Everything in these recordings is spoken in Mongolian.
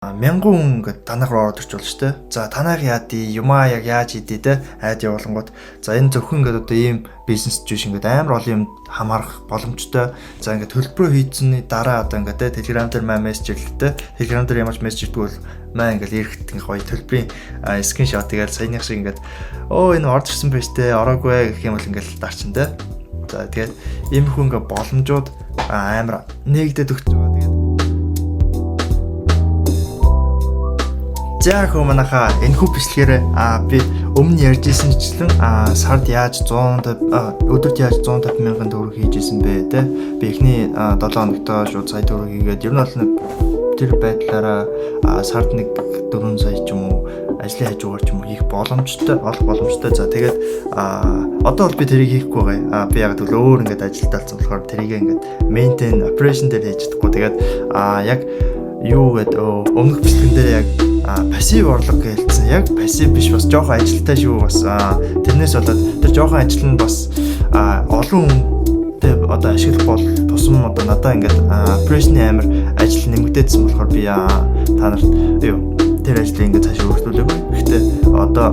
Мянган хүн ингээд танах руу ороод ирч болно шүү дээ. За, танайх яа дий, юмаа яг яаж хийдий те, ad явуулангууд за энэ зөвхөн ингээд одоо ийм бизнес биш, ингээд амар олон юм хамаарах боломжтой. За, ингээд төлбөрөө хийцсэний дараа одоо ингээд те Telegram дээр маа мессеж ирлээ те. Telegram дээр ямар ч мессеж ирдгүй бол маа ингээд ирэхэд ингээд гоё төлбөрийн screenshot тэгээд саяных шиг ингээд өө энэ орж ирсэн байж те, ороогүй гэх юм бол ингээд дарчин те. За, тэгээд иймэрхүү ингээд боломжууд амар нээгдээд өгч байгаа. Тэгээд за хөө манайхаа, энэхүү бичлэгээр би өмнө ярьж ирсэнчлэн сард яаж 150, өдөрт яаж 150 мянган төгрөг хийж исэн бэ те. Би эхний 7 хоногтоо шууд сая төгрөг хийгээд, ер нь бол нэг тэр байдлаараа сард нэг 4 сая ч юм уу ажлын хажуугаар ч юм уу хийх боломжтой, олох боломжтой. За, тэгээд одоо бол би тэрийг хийхгүй байгаа. Би яг тэгвэл өөр ингээд ажилд алдсан болохоор тэрийг ингээд maintain operation дээр хийж чадахгүй. Тэгээд яг юу гэдэг, өмнөх бичлэгэн дээр яг passive орлого гэлцсэн. Яг passive биш, бас жоохон ажилтай шүү бас. Тэрнээс болоод тэр жоохон ажил нь бас олон хүнтэй одоо ашиглах бол тусам одоо надаа ингээд operation-ы амар ажил нэмэгдээдсэн болохоор би та нарт юу тэр ажлыг ингээд цаашаа өргөжлүүлээгүй. Гэхдээ одоо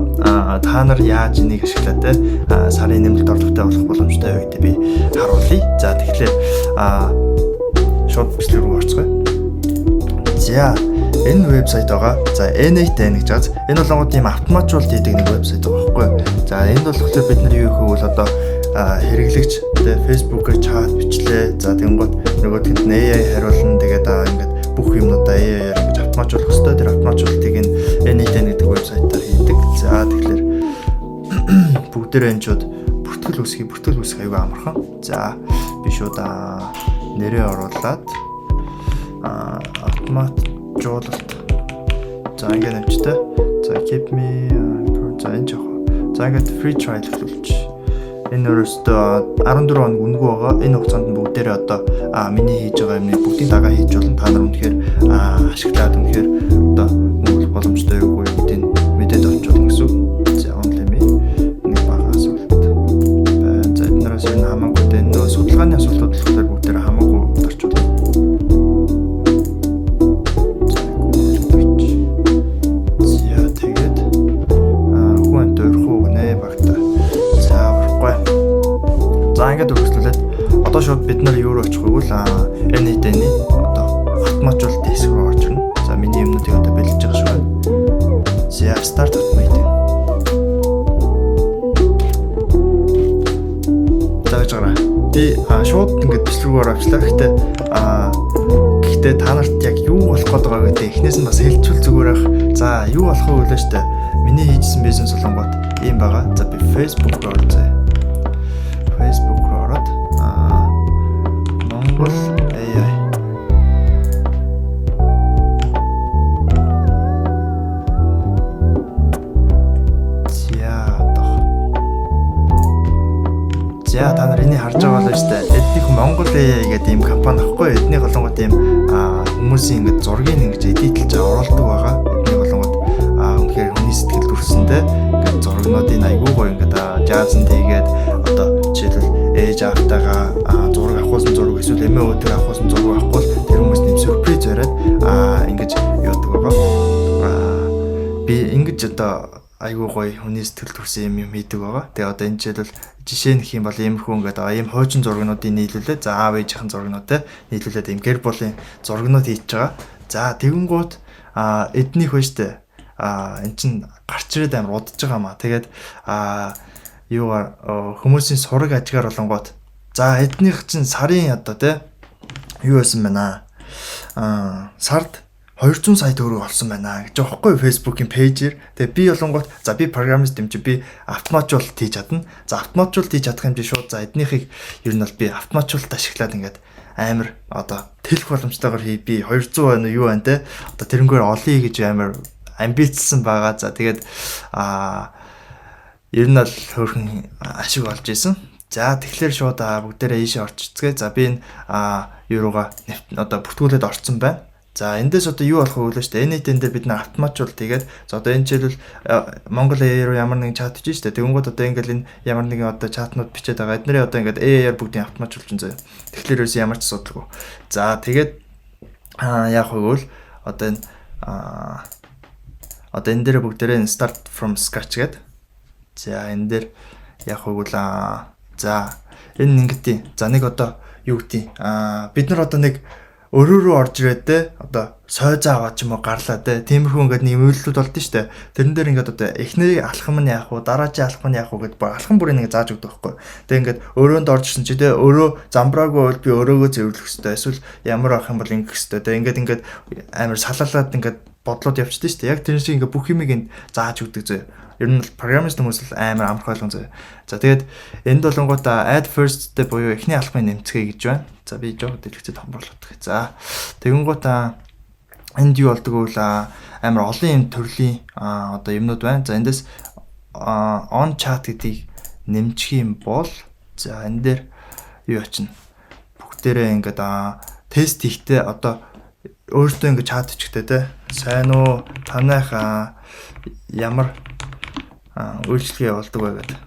та нар яаж энийг ашиглаад те сарын нэмэлт орлоготой болох боломжтой вэ гэдэг би харуулъя. За, тэгэхээр шууд бичлэг рүү орцгоё. За, энэ вебсайт байгаа. За, N8N гэж байгаа. Энэ болонгууд ийм автоматжуулалт хийдэг нэг вебсайт байгаа байхгүй юу? За, энд болохоор бид нар юу хийх вэ бол одоо хэрэглэгч тэ Facebook-аар чат бичлээ. За, тэгэнгүүт нөгөөдөнд нь AI хариулна. Тэгээд ингээд бүх юмнуудаа AI-аар ингэж автоматжуулах хэрэгтэй. Тэр автоматжуулалтыг энэ N8N гэдэг вебсайтаар хийдэг. За, тэгэхээр бүгдээрээ энэ шууд бүртгэл үүсгий, бүртгэл үүсгэх аюул амархан. За, би шууд нэрээ оруулаад автоматжуулалт. За, ингээд навчтай. За, keep me, за, энэ жоох. За, ингээд free trial эхлүүлж. Энэ өөрөөсөө 14 хоног үнэгүй байгаа. Энэ хугацаанд нь бүгдээрээ одоо миний хийж байгаа юмны бүгдийг дагаа хийж болно. Та нар үнэхээр ашиглаад үнэхээр одоо мөнгө боломжтой юу гэдгийг мэдээд авч болно гэсэн үг. За, only me нэг бага асуулт. За, эднээс ер нь хамаагүй дээ. Нөгөө судалгааны асуултууд болохоор бүгдээрээ хамаагүй дарч болно. За, Google. За, тэгээд хүн амт урих уу гинэ багта. За, урахгүй. За, ингээд үргэлжлүүлээд одоо шууд бид нар юу руу очих вэ гэвэл N8N-ий одоо автоматжуулалт хэсэг рүү орж ирнэ. За, миний юмнуудыг одоо бэлдэж байгаа шүү байна. За, start automate. За, гэж гараа. Би шууд ингээд бичлэг рүү авчлаа. Гэхдээ та нарт яг юу болох гээд байгаа гэдэг эхнээс нь бас хэлчихвэл зүгээр ах. За, юу болох вэ гэлээ штэ. Миний хийжсэн бизнес болонгууд ийм байгаа. За, би Facebook руу орцъё. Facebook руу ороод Монгол AI. За, одоо. За, та нар энийг харж байгаа бол шүү дээ. Эднийх Монгол AI гэдэг ийм компани ахгүй. Эднийх болонгууд ийм хүмүүсийн ингэж зургийг ингэж edit лж оруулдаг байгаа. Эднийх болонгууд үнэхээр хүний сэтгэл дүрсэндээ ингээд зургнуудыг айгүй гоё ингээд жаазанд хийгээд, одоо жишээлбэл ээж аавтайгаа зураг авахулсан зураг эсвэл эмээ өөдөр авахулсан зураг авахгүй бол тэр хүмүүст нэм сюрприз бариад ингэж яадаг байгаа. Би ингэж одоо айгүй гоё хүний сэтгэл төрсэн юм юм хийдэг байгаа. Тэгээ одоо энэ жишээлбэл жишээ нөх юм бол иймэрхүү ингээд ийм хуучин зургнуудыг нийлүүлээд, за, аав ээжийнхэн зургнуудтай нийлүүлээд ийм гэр бүлийн зургнууд хийж байгаа. За, тэгэнгүүт эднийх байна штэ. Эн чин гарч ирээд амар удаж байгаа маа. Тэгээд юугаар хүмүүсийн сураг ажгаар болонгууд за эднийх чин сарын одоо те юу байсан байна аа, сард 200 сая төгрөг олсон байна гэж байгаа байхгүй Facebook-ийн page ээр. Тэгээ би болонгууд за би программист юм чи би автоматжуулалт хийж чадна. За, автоматжуулалт хийж чадах юм чи шууд за эднийхийг ер нь бол би автоматжуулалт ашиглаад ингээд амар одоо тэлэх боломжтойгоор хий, би 200 байна уу, юу байна те, одоо тэрнгээр олъё гэж амар амбицлсан байгаа. За, тэгээд ер нь бол хөөрхөн ашиг олж исэн. За, тэгэхээр шууд бүгдээрээ ийшээ орчицгээе. За, би энэ юу руугаа одоо бүртгүүлээд орцсон байна. За, эндээс одоо юу болох вэ гэлээ шүү дээ. N8N дээр бид нар автоматжуулалт хийгээд, за, одоо энэ жишээлбэл Монгол AI руу ямар нэгэн чат бичиж шүү дээ. Тэгэнгүүт одоо ингээл энэ ямар нэгэн одоо чатнууд бичээд байгаа. Эднэрийн одоо ингээд AI-аар бүгдийг автоматжуулж заяа. Тэгэхээр ерөөс ямар ч асуудалгүй. За, тэгээд яах вэ гэвэл одоо энэ Одоо энэ дээр бүгдээрээ start from scratch гэдэг. За, энэ дээр яг үгэл за энэ ингэтий. За, нэг одоо юу гэдий. Бид нар одоо нэг өрөө рүү орж ирээд те, одоо сойзоо аваад ч юм уу гарлаа те, тиймэрхүү ингээд нэг үйлдэлүүд болдсон шүү дээ. Тэрэн дээр ингээд одоо эхний алхам нь яах вэ, дараагийн алхам нь яах вэ гэдээ алхам бүрийг ингээд зааж өгдөг байхгүй. Тэгээ ингээд өрөөнд орж ирсэн чи те, өрөө замбраагүй бол би өрөөгөө цэвэрлэх хэвээр, эсвэл ямар авах юм бол ингэх хэвээр те, ингээд амар салаалаад ингээд бодлоод явчихдээ шүү дээ. Яг тэр шиг ингээд бүх юмыг энд зааж өгдөг зөө. Ер нь бол программист хүмүүс л амар амарх ойлгон зөө. За, тэгээд энд болонгуудаа add first step буюу эхний алхмыг нэмцгээе гэж байна. За, би жоох дэлгэцээ томруулах. За, тэгэнгүүтээ энд юу болдог вэ? Амар олон юм төрлийн одоо юмнууд байна. За, эндээс on chat гэдгийг нэмчих юм бол за энэ дээр юу ачна. Бүгдээрээ ингээд тест хийхдээ одоо өөртөө ингээд чат ичихтэй те. Сайн уу, танайх ямар үйлчлэгээ явуулдаг вэ гэдэг,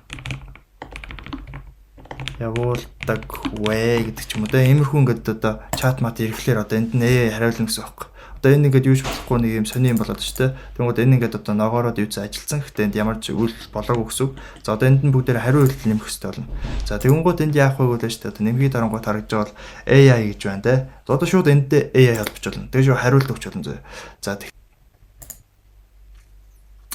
явуулдаг вэ гэдэг ч юм уу те. Иймэрхүү ингээд одоо чат мат ирэхлээр одоо энд нь AI хариулна гэсэн юм. Одоо энэ ингээд юу ч болохгүй нэг юм сони юм болоод шүү дээ. Тэнгүүд энэ ингээд одоо ногоороод юу ч ажилласан. Гэхдээ энд ямар ч үйл болоогүй гэсэн үг. За, одоо энд нь бүгдээр хариу үйлдэл нэмэх хэрэгтэй болно. За, тэгэнгүүт энд яах вэ гэвэл шүү дээ. Одоо нэмхий дарангуут харагдж байгаа бол AI гэж байна те. Одоо шууд энд AI холбож болно. Тэгээ шууд хариулт өгч болно зөө. За,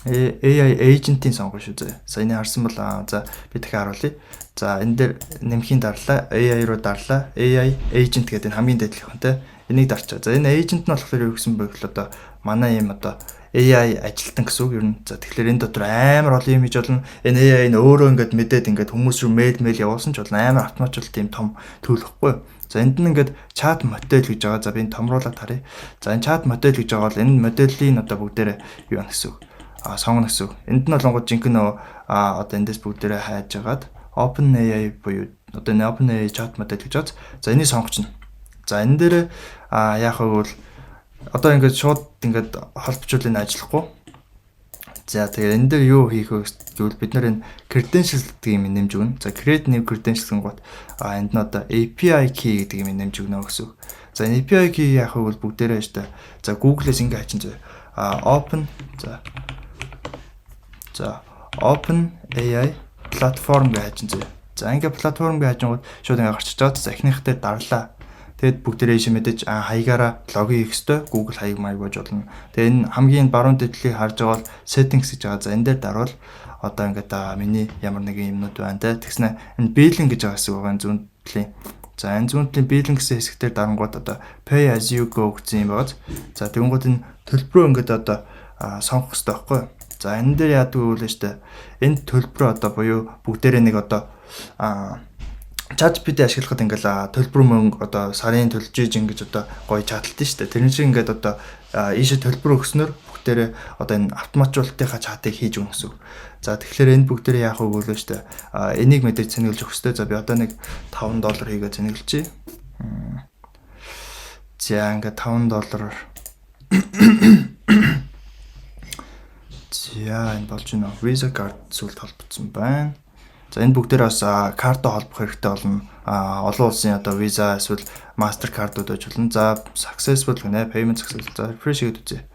AI agent-ийн сонгох шүү зөө. Саяны харсан бол за би дахиад харуулъя. За, энэ дээр нэмхийн дарлаа, AI руу дарлаа. AI agent гэдэг энэ хамгийн дээд талынх нь те. Энийг дарчаа. За, энэ agent нь болохоор юу гэсэн бэ гэвэл одоо манай юм одоо AI ажилтан гэсэн үг ер нь. За, тэгэхээр энэ дотор амар олон юм хийж болно. Энэ AI нь өөрөө ингээд мэдээд ингээд хүмүүс рүү мэйл явуулсан ч болно. Амар автоматжуулалт юм том төлөхгүй. За, энд нь ингээд chat model гэж байгаа. За, би энэ томруулаад харъя. За, энэ chat model гэж байгаа бол энэ моделийн одоо бүгдээрээ юу байна гэсэн үг, сонгоно гэсэн үг. Энд нь болонгууд жинхэнэ нөө одоо эндээс бүгдээрээ хайж агаад OpenAI буюу одоо энэ OpenAI chat model гэж байна. За, энийг сонгочихно. За, энэ дээр яах вэ гэвэл одоо ингээд шууд ингээд холбочвол энэ ажиллахгүй. За, тэгээ энэ дээр юу хийх вэ гэвэл бид нар энэ credentials гэдэг юм нэмж өгнө. За, create new credentials гингууд энд нь одоо API key гэдэг юм нэмж өгнө гэсэн үг. За, энэ API key яах вэ гэвэл бүгдээрээ штэ. За, Google-ээс ингээ хачин зөө. Open за за Open AI platform гэж хайчин зөө. За, ингээ platform гэж хайчингууд шууд ингээ гарчиж байгаа. За, эхнийхтэй дарлаа. Тэгэд бүгдээрээ ийшээ мэдээж хаягаараа login хийх ёстой. Google хаяг маяг байж болно. Тэгээ энэ хамгийн баруун дэдлийг харж байгаа бол settings гэж байгаа. За, энэ дээр дарвал одоо ингээд миний ямар нэгэн юмнууд байна те. Тэгснэ энэ billing гэж байгаа хэсэг байгаа, энэ зүүн талын. За, энэ зүүн талын billing гэсэн хэсэг дээр дарангууд одоо pay as you go гэсэн юм байгаа. За, тэгэнгүүт энэ төлбөрөө ингээд одоо сонгох хэрэгтэй байхгүй юу? За, энэ дээр яадаг вэ гэвэл штэ. Энэ төлбөрөө одоо буюу бүгдээрээ нэг одоо ChatGPT ашиглахад ингээл төлбөр мөнгө одоо сарын төлж иж ингэж одоо гоё чаталдсан шүү дээ. Тэрэн шиг ингээд одоо ийшээ төлбөр өгснөөр бүгдээрээ одоо энэ автоматжуулалтынхаа чатыг хийж өгнө гэсэн үг. За, тэгэхээр энэ бүгдээрээ яах вэ гэвэл шүү дээ. Энийг мэдээж цэнэглэж өгөх хэрэгтэй. За, би одоо нэг 5 доллар хийгээ цэнэглэжээ. За, ингээд 5 доллар. За, энэ болж байна. Visa card сүлд холбогдсон байна. За, энэ бүгдээр бас картаа холбох хэрэгтэй болно. Олон улсын одоо Visa эсвэл Mastercard-ууд байж болно. За, successful гэнэ, payment successful. За, refresh хийгээд үзье.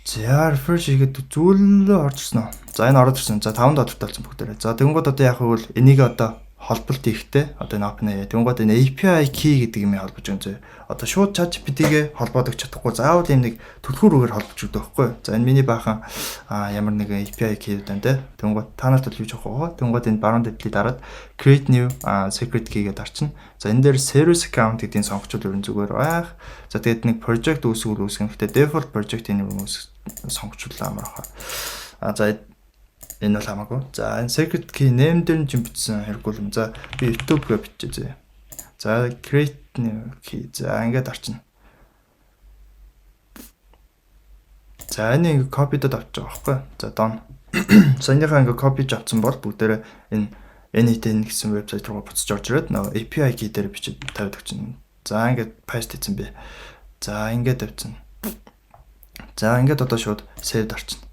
За, refresh хийгээд зүйлээ орж ирсэн үү? За, энэ ороод ирсэн. За, 5 доллартай болсон бүгдээрээ. За, тэгэнгүүт одоо яах вэ гэвэл энийг одоо холболт хийхдээ одоо энэ OpenAI, тэгэнгүүт энэ API key гэдэг юм холбож өгөн зөө. Одоо шууд ChatGPT-гээ холбоод өгч чадахгүй, заавал ийм нэг түлхүүр үгээр холбож өгдөг байхгүй юу? За, энэ миний баахан ямар нэгэн API key байна те. Тэгэнгүүт та нарт бол юу жоох вэ? Тэгэнгүүт энэ баруун дэдлийг дараад create new secret key гэдээ дарчна. За, энэ дээр service account гэдгийг сонгочвол ер нь зүгээр байх. За, тэгээд нэг project үүсгэл үүсгэн. Гэхдээ default project-ийн нэр сонгочвол амар хаа. За, энэ бол хамаагүй. За, энэ secret key name дээр нь ч бичсэн хэрэггүй юм. За, би YouTube гэж биччихье зөө. За, create new key. За, ингээд арчна. За, энэ ингээ copy-дод авч байгаа байхгүй. За, done. Саяныхаа ингээ copy-ж авсан бол бүгдээрээ энэ n8n гэсэн вебсайт руу буцаж орж ирээд нөгөө API key дээр бичиж тавиад өгчин. За, ингээд paste хийсэн би. За, ингээд тавьсан. За, ингээд одоо шууд save дарчна.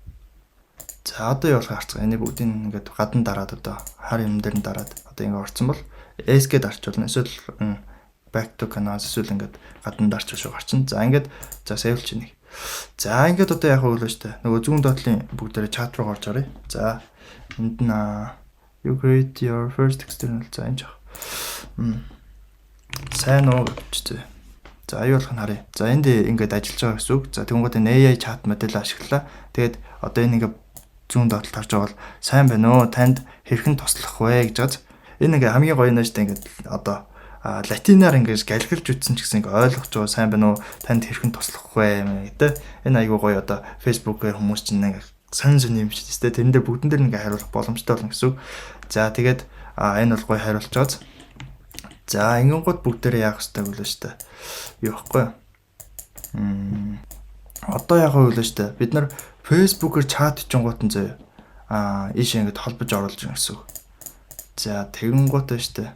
За, одоо юу болох харцгаа. Энийг бүгдийг ингээд гадна дараад, одоо хар юм дээр нь дараад одоо ингээд орсон бол S гээд арчуулна. Эсвэл back to canvas, эсвэл ингээд гадна дарчвал шүү гарчин. За, ингээд за save чи нэг. За, ингээд одоо яг вэ шүү дээ. Нөгөө зүүн доотлын бүгдээрээ чат руу орж харъя. За, энд нь you create your first external, за, энэ жах. Сайн уу гэж. За, аюу болох нь харъя. За, энд ингээд ажиллаж байгаа гэсэн үг. За, тэгэнгүүт энэ AI chat модель ашиглалаа. Тэгээд одоо энэ ингээд зүүн доотлолт харж байгаа бол сайн байна уу? Танд хэрхэн туслах вэ гэж байгаа. Энэ ингээд хамгийн гоё нь шүү дээ, ингээд одоо латинаар ингээд галиглаж үтсэн ч гэсэн ингээд ойлгож байгаа, сайн байна уу? Танд хэрхэн туслах вэ гэдэг. Энэ айгуу гоё, одоо Facebook-ээр хүмүүс чинь ингээд сонин сонин юм шиг шүү дээ. Тэрэн дээр бүгдэн дээр ингээд хариулах боломжтой болно гэсэн үг. За, тэгээд энэ бол гоё хариулж байгаа. За, ингэнгүүт бүгдээрээ яах ёстой вэ шүү дээ. Юу байхгүй юу? Одоо яах вэ шүү дээ. Бид нар Facebook-оор чат хийжингуут нь заяа. Ийш ингэж холбож оруулж байгаа гэсэн үг. За, тэгэнгუут шүү дээ.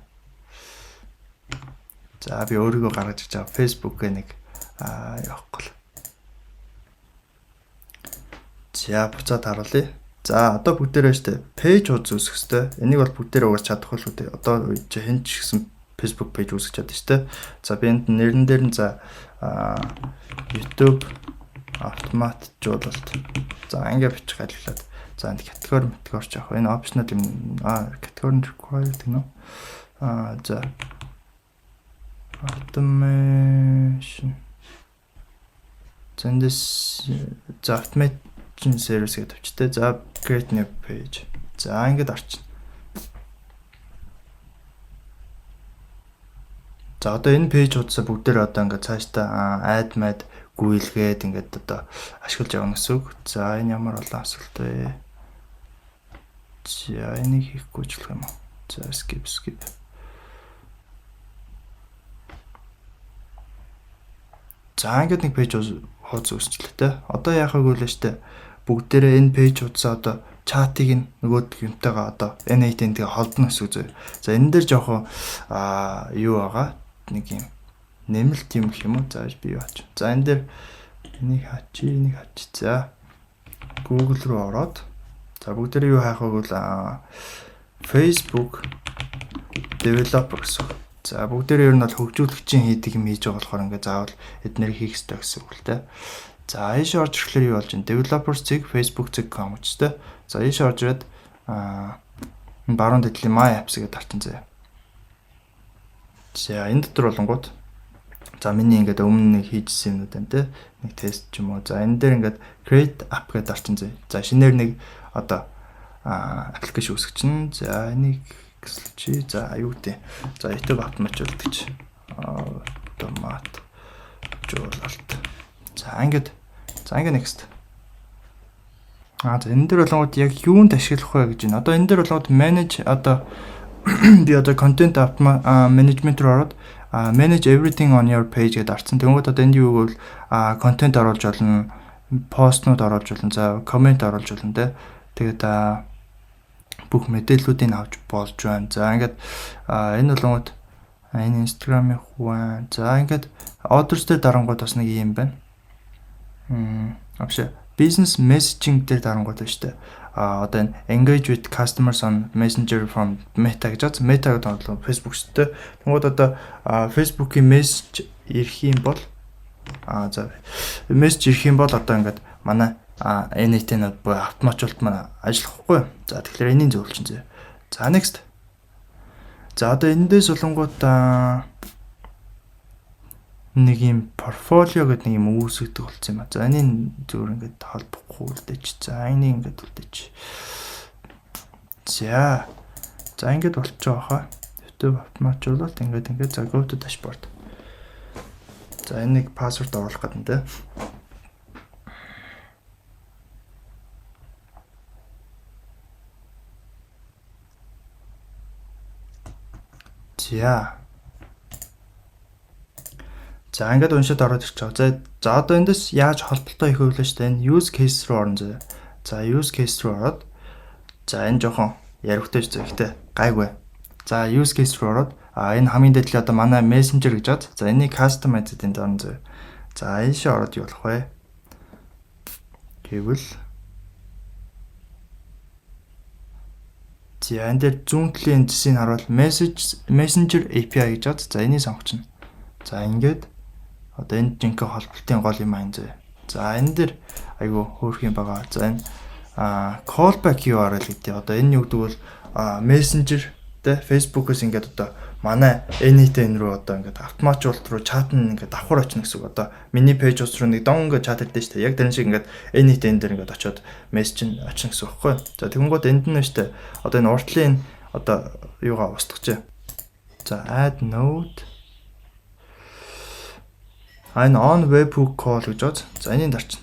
За, би өөрийгөө гаргаж иж байгаа Facebook-ээ нэг явахгүй л. За, буцаад харуулъя. За, одоо бүгдээрээ шүү дээ. Page хуудас үүсгэх хэрэгтэй. Энийг бол бүгдээрээ угаас чадах л үү. Одоо чи хэн ч гэсэн Facebook page үүсгэж чадсан шүү дээ. За, би энд нэрэн дээр нь, за, YouTube автоматжуулалт. За, ингэ бичих ажиллаад. За, энд категори категори ч яах вэ? Энэ optional юм, категори required гэнэ. За, automation. За, эндээс, за, automation service гэдэг тавьчихтай. За, create new page. За, ингэж орчихно. За, одоо энэ page хуудасаа бүгдээр одоо ингээд цаашдаа ad мад гүйлгээд ингээд одоо ашиглаж явна гэсэн үг. За, энэ ямар олон асуулт вэ? За, энийг хийхгүй ч болох юм уу? За, skip, skip. За, ингээд нэг page хуудас үүсчлээ те. Одоо яах вэ гэлээ штэ. Бүгдээрээ энэ page хуудасаа одоо чатыг нь нөгөөд юмтайгаа одоо N8-тэй холбоно гэсэн үг зөө. За, энэ дээр жоохон юу байгаа? Нэг юм нэмэлт юм гэх юм уу? За, би юу аач. За, энэ дээр энийг хачи, энийг хачи. За, Google руу ороод, за, бүгдээрээ юу хайх вэ гэвэл Facebook developer гэсэн. За, бүгдээрээ ер нь бол хөгжүүлэгчийн хийдэг юм хийж байгаа болохоор ингээ заавал эднэрийг хийх ёстой гэсэн үг л дээ. За, ийшээ орж ирэхлээр юу болж байна? Developers цэг facebook.com гэж тэ. За, ийшээ орж ирээд баруун дэдлийн My Apps гэдэг тарчин заяа. За, энэ дотор болонгууд, за, миний ингээд өмнө нэг хийжсэн юмнууд байна те. Нэг тест ч юм уу. За, энэ дээр ингээд create app гэдэг орчин заяа. За, шинээр нэг одоо application үүсгэж чинь. За, энийг гэсэлчи. За, юу гэдэг. За, YouTube автоматжуулалт гэж. Автоматжуулалт. За, ингээд, за, ингээд next. За, энэ дээр болонгууд яг юунд ашиглах вэ гэж байна. Одоо энэ дээр болонгууд manage, одоо би одоо content management руу ороод manage everything on your page гэдээ арцсан. Тэнгүүд одоо энд юу гэвэл контент оруулж болно, постнууд оруулж болно, за, comment оруулж болно те. Тэгээд бүх мэдээллүүдийг авч болж байна. За, ингээд энэ болонгууд энэ Instagram-ийн хуваа. За, ингээд others дээр дарангууд бас нэг юм байна. Авшаа business messaging дээр дарангууд байна шүү дээ. Одоо энэ engage with customers on messenger from Meta гэж байна. Meta гэдэг нь Facebook шүү дээ. Тэнгууд одоо Facebook-ийн мессеж ирэх юм бол за, мессеж ирэх юм бол одоо ингээд манай N8 буюу автоматжуулалт маань ажиллахгүй. За, тэгэхээр энийг зөвлөж зөө. За, next. За, одоо эндээс болонгууд нэг юм портфолио гэдэг нэг юм үүсгдэг болсон юм а. За, энийг зүгээр ингээд холбохгүй үлдээч. За, энийг ингээд үлдээч. За. За, ингээд болчих واخа. YouTube автоматжуулалт ингээд ингээд, за, go to dashboard. За, энэ нэг password оруулах гэдэг те. За. За, ингээд уншаад ороод ирчих. За за, одоо эндээс яаж холболтоо хийх вэ шүү дээ. Энэ use case руу орно зөө. За, use case руу ороод, за, энэ жоохон яригтай ч зөө. Гэхдээ гайгүй. За, use case руу ороод энэ хамгийн дээд одоо манай messenger гэж бод. За, энийг customize энд орно зөө. За, ийшээ ороод юу болох вэ? Гэвэл, за, энэ дээр зүүн талын зэсийг харуул message messenger API гэж бод. За, энийг сонгочихно. За, ингээд одоо энэ жинхэнэ холболтын гол юм аа зөө. За, энэ дээр айгу хөөрх юм байгаа. За, энэ callback URL гэдэг. Одоо энэ юу гэдэг бол Messenger те, Facebook-оос ингээд одоо манай n8n рүү одоо ингээд автоматжуулалт руу чат нь ингээд давхар очно гэсэн үг. Одоо миний page ус руу нэг дон ингээд чат ирдэ шүү дээ. Яг тэрэн шиг ингээд n8n дээр ингээд очиод мессеж нь очно гэсэн үг байхгүй. За, тэгэнгүүт энд нь шүү дээ. Одоо энэ уртлын одоо юугаа устгах. За, add node. А, энэ on webhook call гэж байна. За, энийг дарчна.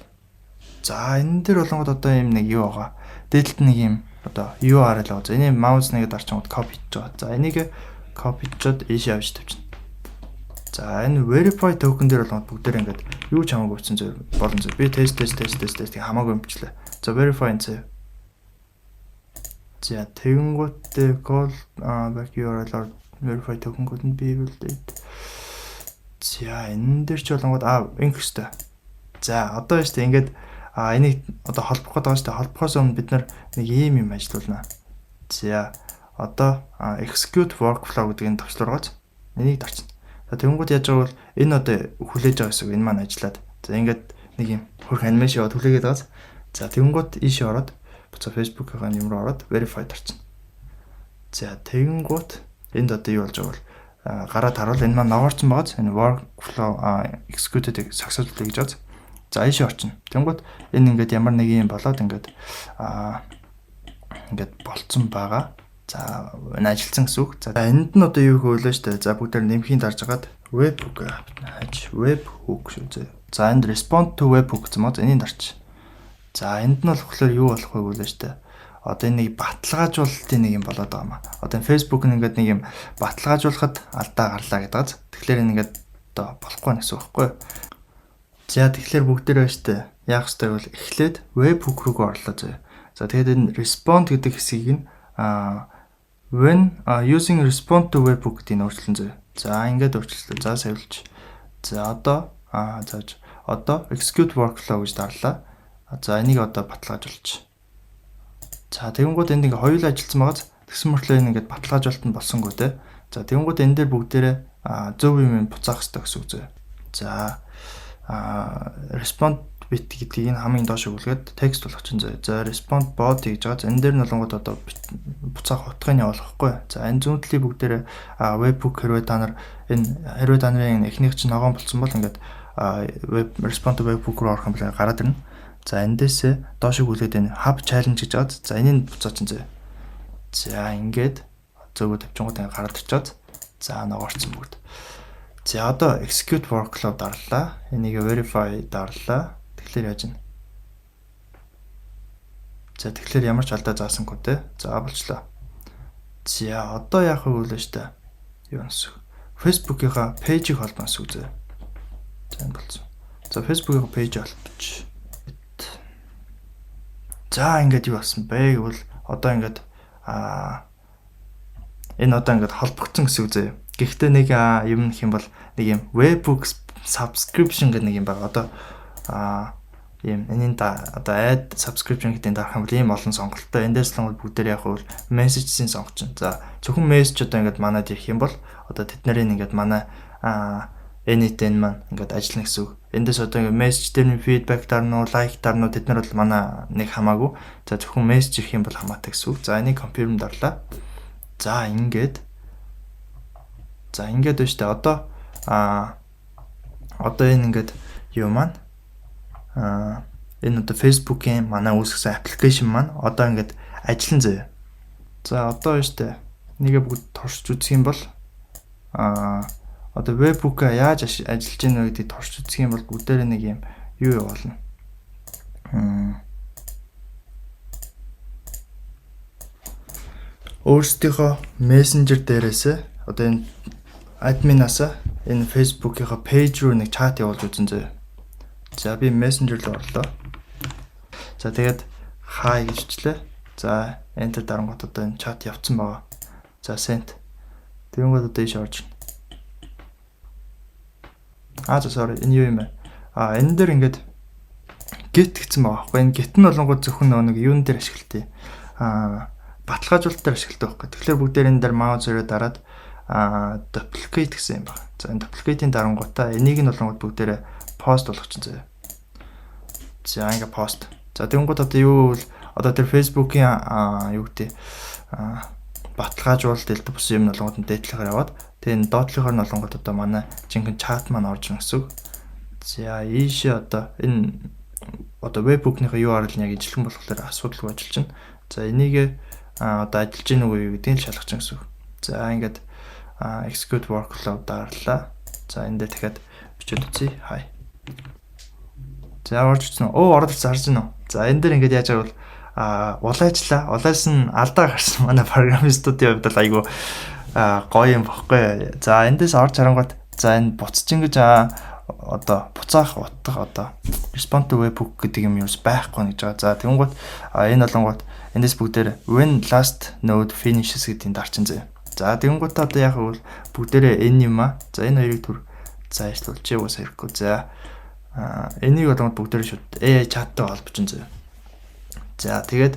За, энэ дээр болонгод одоо юм нэг юу байгаа. Дээдлэлт нэг юм одоо URL байгаа. За, энийг mouse нэгэ дарчингууд copy хийж байгаа. За, энийг copy хийчихэд ийшээ авч тавьчихна. За, энэ verify token дээр болгоод бүгдээр ингээд юу ч хамаагүй бичсэн зөв болон зөв. Би test test test test test хамаагүй юм бичлээ. За, verify энэ зөв. За, тэгэнгүүтээ call back URL or verify token couldn't be validated. За, энэ дээр ч болонгод ингэх хэвээр. За, одоо шүү дээ, ингээд энийг одоо холбох гээд байгаа шүү дээ. Холбохоос өмнө бид нар нэг ийм юм ажиллуулнаа. За, одоо execute workflow гэдэг энэ товчлуур гоц. Энийг дарчна. За, тэгэнгүүт яаж байгаа бол энэ одоо хүлээж байгаа гэсэн үг. Энэ маань ажиллаад. За, ингээд нэг юм хөрх animation яваад хүлээгээд байгаа. За, тэгэнгүүт ийшээ ороод буцаа Facebook-ийн юм руу ороод verify дарчна. За, тэгэнгүүт энд одоо юу болж байгаа бол гараад харуул энэ маань ногоорсон байгаа. Энэ workflow executed successfully гэж байгаа. За, ийшээ орчно. Тэнгүүт энэ ингээд ямар нэг юм болоод ингээд ингээд болцсон байгаа. За, энэ ажилласан гэсэн үг. За, энд нь одоо юу хөвлөө штэ. За, бүгдээр нэмхийн дарж агаад webhook хаж webhook шүү зөө. За, энд respond to webhook гэсэн мод энийг дарч. За, энд нь болохоор юу болох вэ гэлээ штэ. Одоо энэ нэг баталгаажуулалтын нэг юм болоод байгаа юм а. Одоо энэ Facebook нь ингээд нэг юм баталгаажуулахад алдаа гарлаа гэдэг газ. Тэгэхээр энэ ингээд одоо болохгүй гэсэн үг байхгүй юу? За, тэгэхээр бүгдээрээ штэ. Яах ёстой бол эхлээд webhook руу орлоо зөө. За, тэгээд энэ respond гэдэг хэсгийг нь when using respond to webhook гэдгийг өөрчилсөн зөө. За, ингээд өөрчилсөн. За, савилж. За, одоо за, одоо execute workflow гэж дарлаа. За, энийг одоо баталгаажуулчих. За, тэгэнгүүт энд ингээ хоёул ажилласан байгааз тэгсэн мөртлөө энэ ингээд баталгаажуулалт нь болсонгүй те. За, тэгэнгүүт энэ дээр бүгдээрээ зөв юм буцаах хэрэгтэй гэсэн үг зөө. За, respond with гэдгийг нь хамгийн доош өгүүлгээд текст болгох чинь зөө. За, respond body гэж байгаа. За, энэ дээр нь болонгод одоо буцаах утгыг явуулахгүй. За, энэ зүүн талын бүгдээрээ webhook хэрвээ та нар энэ хэрвээ та нарын эхнийх чинь ногоон болцсон бол ингээд web respond to webhook руу орох юм бол гараад ирнэ. За, эндээсээ доош өгүүлээд энэ hub challenge гэж байгаа. За, энийг буцаа чинь зөө. За, ингээд зөөгөө тавьчингууд ингээд гараад ирчээд, за, ногоорцсон бүгд. За, одоо execute workflow дарлаа. Энийг verify дарлаа. Тэгэхээр яаж вэ? За, тэгэхээр ямар ч алдаа заасангүй те. За, болчлоо. За, одоо яах вэ гэлээ штэ. Юу нэсэх. Facebook-ийнхаа page ийг холбоно гэсэн үг зөө. За, энэ болцсон. За, Facebook-ийнхаа page холбож. За, ингээд юу болсон бэ гэвэл одоо ингээд энэ одоо ингээд холбогдсон гэсэн үг зөө. Гэхдээ нэг юм нэх юм бол нэг юм webhook subscription гэдэг нэг юм байна. Одоо ийм энэний одоо add subscription гэдэг дарах юм бол ийм олон сонголттой. Эндээс л бүгдээр яг бол message-ийн сонгож чинь. За, зөвхөн message одоо ингээд манад ирэх юм бол одоо тэд нарын ингээд манай n8n маань ингээд ажиллана гэсэн үг. Эндээс одоо ингээд message дээр нь feedback дарна уу, like дарна уу, тэд нар бол манай нэг хамаагүй. За, зөвхөн message ирэх юм бол хамаатай гэсэн үг. За, энийг confirm дарлаа. За, ингээд. За, ингээд байна шүү дээ. Одоо одоо энэ ингээд юу маань энэ одоо Facebook-ийн манай үүсгэсэн application маань одоо ингээд ажиллан заяа. За, одоо байна шүү дээ. Нэгэ бүгд туршиж үзэх юм бол одоо webhook-а яаж ажиллаж байна вэ гэдгийг туршиж үзэх юм бол бүгдээрээ нэг юм юу явуулна. Өөрсдийнхөө мессенжер дээрээс одоо энэ админаас энэ Facebook-ийнхаа page руу нэг чат явуулж үзэн заяа. За, би мессенжер руу орлоо. За, тэгээд hi гэж бичлээ. За, enter дарангуут одоо энэ чат явцсан байгаа. За, send. Тэгэнгүүт одоо ийш орж ирнэ. За, sorry, энэ юу юм бэ? Энэ дээр ингээд get гэсэн байгаа байхгүй. Энэ get нь болонгууд зөвхөн нэг юун дээр ашигладаг. Баталгаажуулалт дээр ашигладаг байхгүй. Тэгэхээр бүгдээр энэ дээр mouse өрөө дараад duplicate гэсэн юм байна. За, энэ duplicate-ийн дарангуутаа энийг нь болонгууд бүгдээрээ post болгох чинь заяа. За, ингээ post. За, тэгэнгүүт одоо юу гэвэл одоо тэр Facebook-ийн юу гэдэг баталгаажуулалт элдв бус юм болонгууд нь дээдлэхээр яваад, тэгээ энэ доотлохоор нь болонгууд одоо манай жинхэнэ чат маань орж ирнэ гэсэн үг. За, ийшээ одоо энэ одоо webhook-ийнхаа URL нь яг ижилхэн болохоор асуудалгүй ажиллаж байна. За, энийг одоо ажиллаж гин үгүй юу гэдгийг л шалгах чинь гэсэн үг. За, ингээд execute workflow дарлаа. За, энэ дээр дахиад бичээд үзье. Hi. За, орж ирсэн. Оо, ороод ирсэн, харж байна уу? За, энэ дээр ингээд яаж байгаа бол улайчлаа. Улайсан алдаа гарсан. Манай программистуудын хувьд бол айгүй гоё юм бохгүй. За, эндээс орж харангуут, за, энэ буцаж ингэж одоо буцаах утга одоо respond to webhook гэдэг юм юус байхгүй гэж байгаа. За, тэгэнгүүт энэ болонгууд эндээс бүгдээр when last node finishes гэдгийг дарчин зэ. За, тэгэнгүүт одоо яг бол бүгдээрээ энэ юм а. За, энэ хоёрыг түр зайшлуулж уусаа хэрэггүй. За, энийг болонгууд бүгдээрээ шууд AI chat-тай холбож зэ. За, тэгээд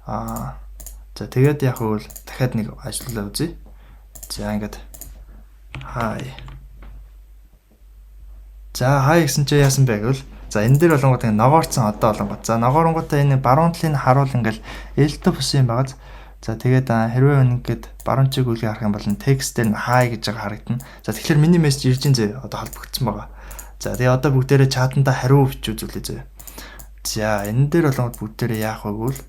за, тэгээд яг бол дахиад нэг ажиллуулаа үзье. За, ингээд hi. За, hi гэсэн чи яасан бэ гэвэл, за, энэ дээр болонгууд ингээ ногоорцсон одоо болонгууд. За, ногооронгуудаа энэ баруун талын харуул ингээл элдв бус юм байгааз. За, тэгээд хэрвээ ингээд баруун чиг үлгийг харах юм бол текст дээр нь hi гэж байгаа харагдана. За, тэгэхээр миний мессеж ирж ин зэ, одоо холбогдсон байгаа. За, тэгээ одоо бүгдээрээ чатанда хариу бичиж үзүүлээ зэ. За, энэ дээр болонгод бүгдээрээ яах вэ гэвэл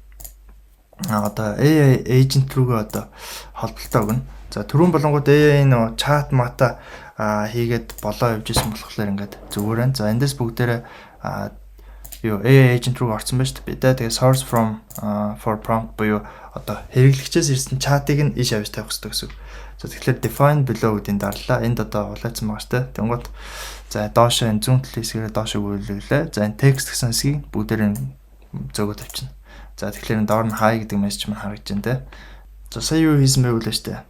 одоо AI agent рүүгээ одоо холболтоо өгнө. За, түрүүн болонгууд AI нөө чат мата хийгээд болоо явж исэн болохоор ингээд зүгээр байна. За, эндээс бүгдээрээ юу AI agent руу орсон байна шүү дээ. Би тэ тэгээ source from for prompt буюу одоо хэрэглэгчээс ирсэн чатыг нь иш авч тавих хэрэгтэй гэсэн. За, тэгэхээр define below гэдгийг дарлаа. Энд одоо улайцсан байгаа шүү дээ. Тэнгууд, за, доошоо энэ зүүн талын хэсгээрээ доошоо гүйлгэлээ. За, энэ text гэсэн хэсгийг бүгдээрээ зөөгөө тавьчихна. За, тэгэхээр энэ доор нь hi гэдэг мессеж маань харагдаж байна те. За, сая юу хийсэн бэ гэлээ шүү дээ.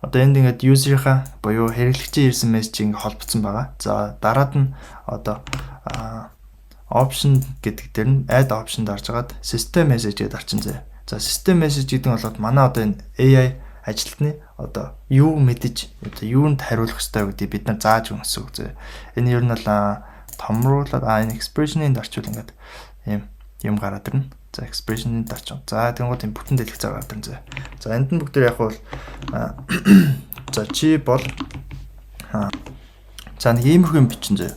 Одоо энд ингээд user-ийнхаа буюу хэрэглэгчийн ирсэн мессеж ингээд холбогдсон байгаа. За, дараад нь одоо option гэдэг дээр нь add option дарж агаад system message гэдэг дарчин зэ. За, system message гэдэг нь болоод манай одоо энэ AI ажилтны одоо юу мэдэж, одоо юунд хариулах ёстой гэдгийг бид нар зааж өгнө гэсэн үг зэ. Энэ ер нь бол томруулаад энэ expression-ийн дарчвал ингээд ийм юм гараад ирнэ. За, expression-ийн дарч. За, тэгэнгүүт энэ бүтэн дэлгэцээр гараад ирнэ зэ. За, энд нь бүгд яг бол за, чи бол за, нэг иймэрхүү юм бичин зэ.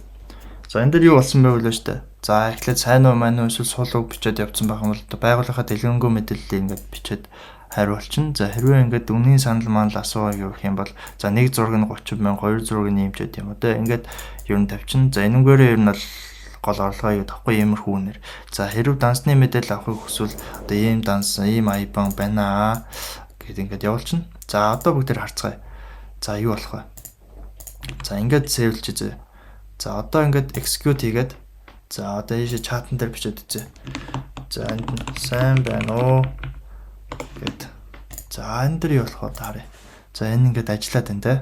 За, энэ дэр юу болсон бэ гэлээ штэ. За, эхлээд сайн уу мань уу эсвэл сул үг бичээд явцсан байх юм бол одоо байгууллагынхаа дэлгэрэнгүй мэдээллийг ингээд бичээд хариулчин. За, хэрвээ ингээд үнийн санал манал асуугаа гэх юм бол, за, нэг зураг нь 30 мянга, хоёр зураг нь иймчээд юм уу те. Ингээд ер нь тавьчин. За, энэнгээрээ ер нь бол гол орлогоо юу таахгүй иймэрхүү үнээр. За, хэрв дансны мэдээлэл авахыг хүсвэл одоо ийм данс, ийм IBAN байна гэд ингээд явуулчихна. За, одоо бүгдээр харцгаая. За, юу болох вэ? За, ингээд save лж үзье. За, одоо ингээд execute хийгээд, за, одоо ийшээ чатан дээр бичээд үзье. За, энд нь сайн байна уу гэд. За, энэ дэр юу болох вэ харъя. За, энэ ингээд ажиллаад байна те.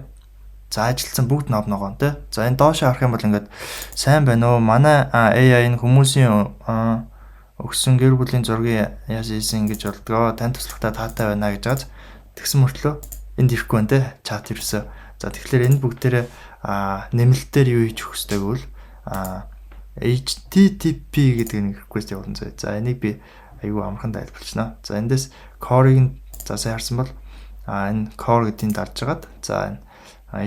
За, ажилласан, бүгд нов ногоон те. За, энэ доош харах юм бол ингээд сайн байна уу? Манай AI энэ хүмүүсийн өгсөн гэр бүлийн зургийг яаж хийсэн гэж болдгоо. Тань туслахтаа таатай байна гэж байгааз тэгсэн мөртлөө энд ирэхгүй байна те. Чат ерөөсөө. За, тэгэхээр энэ бүгдээрээ нэмэлтээр юу хийж өгөх ёстой гэвэл HTTP гэдэг нэг request явуулсан зөө. За, энийг би айгүй амархан тайлбарлана. За, эндээс core-ыг нь, за, сайн харсан бол энэ core гэдгийг дарж агаад, за, энэ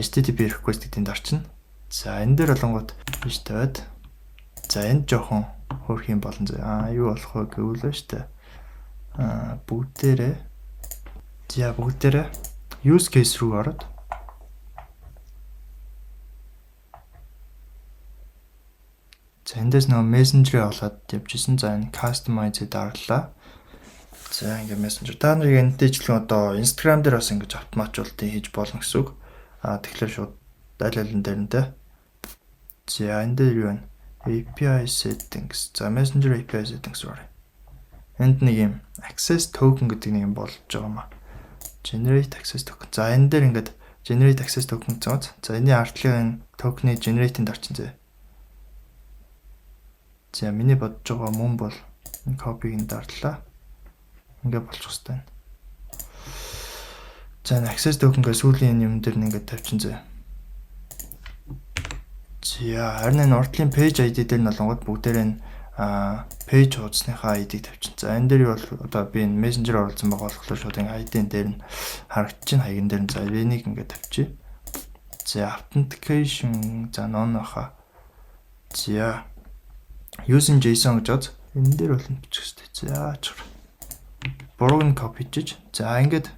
HTTP request гэдгийг дарчна. За, энэ дээр болонгууд биш тавиад, за, энд жоохон хөөрх юм болон зөө. Юу болох вэ гэвэл шүү дээ. Бүгдээрээ, за, бүгдээрээ use case рүү ороод, за, эндээс нөгөө мессенжерээ олоод явж исэн. За, энэ customize дарлаа. За, ингээ мессенжер. Та нарыг энэтэй ижилхэн одоо Instagram дээр бас ингэж автоматжуулалтыг хийж болно гэсэн үг. Тэгэхээр шууд аль алин дээр нь те. За, энэ дээр юу вэ? API settings. За, Messenger API settings руу оръё. Энд нэг юм access token гэдэг нэг юм болж байгаа юм а. Generate access token. За, энэ дээр ингээд generate access token гэсэн. За, энэний артлын токены generate-ийн дарчин зэ. За, миний бодож байгаа мөн бол энэ copy-г нь дарлаа. Ингээ болчих хэвээр байна. За, энэ access token гээ сүүлийн юм дээр нь ингээд тавьчин зэ. За, харин энэ урдлын page ID дээр нь болонгод бүгдээрээ нь Page хуудасныхаа ID-г тавьчихна. За, энэ дээр юу бол одоо би энэ мессенжер оруулсан байгаа болохоор шууд ингээ ID-н дээр нь харагдчихна, хаяган дээр нь. За, энийг ингээ тавьчих. За, authentication, за, none баха. За, using JSON гэж байна. Энэ дээр бол бичих хэрэгтэй. За, чар. Бурууг нь copy хийчих. За, ингээд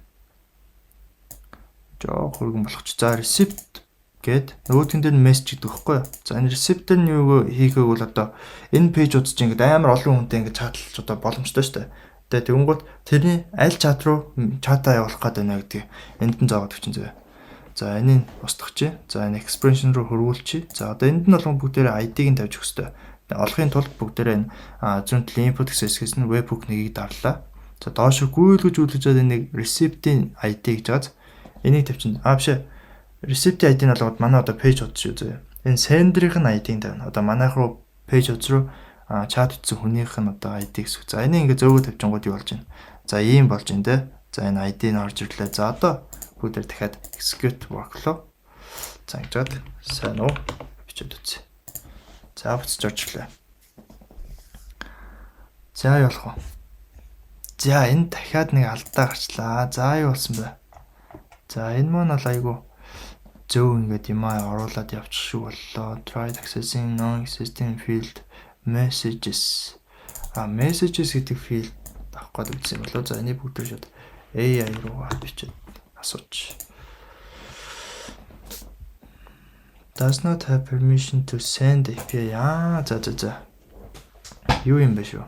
жоох хөргөн болгоч. За, receipt гээд нөгөөтгөн дээр нь message гэдэг байхгүй юу? За, энэ receipt дээр нь юу хийхээ бол одоо энэ page удаж ингээд амар олон хүнтэй ингээд chat лаж одоо боломжтой шүү дээ. Тэгээ тэгэнгүүт тэрний аль чат руу чатаа явуулах гээд байна гэдгийг энд нь зоогоод өгчин зөө. За, энийг устгах. За, энэ expression руу хөрвүүлчихье. За, одоо энд нь болгон бүгдээрээ ID-г нь тавьж өгөх хэрэгтэй. Олохын тулд бүгдээрээ энэ зүүн талын input гэсэн хэсгээс нь webhook нэгийг дарлаа. За, доош гүйлгэж үлгэж байгаа нэг receipt-ийн ID гэж байгаа. Энийг тавьчин. А, биш ээ. Receipt-ийн ID нь болгоод манай одоо page хуудас шүү зөө. Энэ sender-ийн ID-г тавина. Одоо манайх руу page хуудас руу чат утсан хүнийх нь одоо ID гэсэн. За, энийг ингээ зөөгөө тавьчингууд юу болж байна? За, ийм болж байна те. За, энэ ID нь орж ирлээ. За, одоо бүгдээр дахиад execute workflow. За, ингэж сайн уу бичээд үзье. За, буцаж орж ирлээ. За, юу болох вэ? За, энэ дахиад нэг алдаа гарчлаа. За, юу болсон бэ? За, энэ маань бол айгу зөв ингээд юм аа оруулаад явчих шиг боллоо. Tried accessing non-existing field messages. А, messages гэдэг field авах гээд үзсэн юм болоо. За, энийг бүгд шууд AI руугаа бичээд асууч. Does not have permission to send API. Аа, за за за. Юу юм бэ шүү?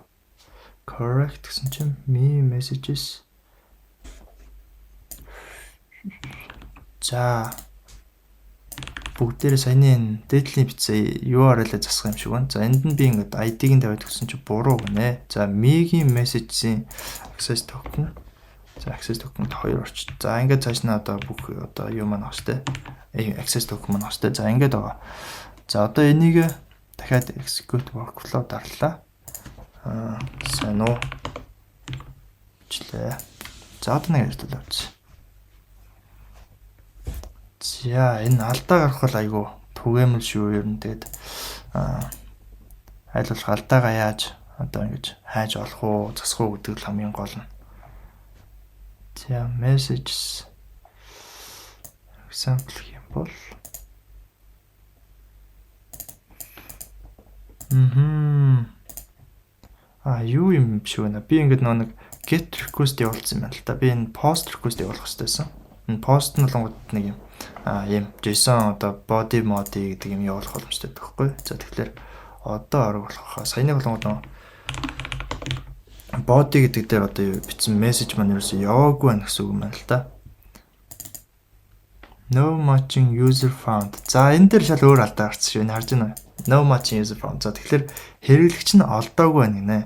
Correct гэсэн чинь me messages. За, бүгдээрээ саяны энэ дээдлийн бичсэн URL-ээ засах юм шиг байна. За, энд нь би ингээд ID-г нь тавиад өгсөн чи буруу гинэ. За, me-гийн message-ийн access token. За, access token-д 2 орч. За, ингээд цааш нь одоо бүх одоо юу маань авах штэ. Access token маань авах штэ. За, ингээд байгаа. За, одоо энийг дахиад execute workflow дарлаа. Аа, сайн уу? Бичлээ. За, одоо нэг ажил авчихсан. За, энэ алдаа гарах бол айгүй түгээмэл шүү ер нь. Тэгээд аль болох алдаагаа яаж одоо ингэж хайж олох уу, засах уу гэдэг л хамгийн гол нь. За, messages example юм бол А, юу юм биш үү? Би ингээд нөгөө нэг get request явуулсан юм байна л та. Би энэ post request явуулах хэрэгтэй байсан. Энэ post нь болонгод нэг юм ийм JSON одоо body modi гэдэг юм явуулах боломжтой байхгүй. За, тэгэхээр одоо орог болох хаа. Саяны болонгод нөгөө body гэдэг дээр одоо юу бичсэн мессеж маань ерөөсөө яваагүй байх гэсэн үг юм байна л та. No matching user found. За, энэ дээр шал өөр алдаа гарсан шүү. Энэ харж байна уу? No matching user found. За, тэгэхээр хэрэглэгч нь олдоогүй байна гинэ.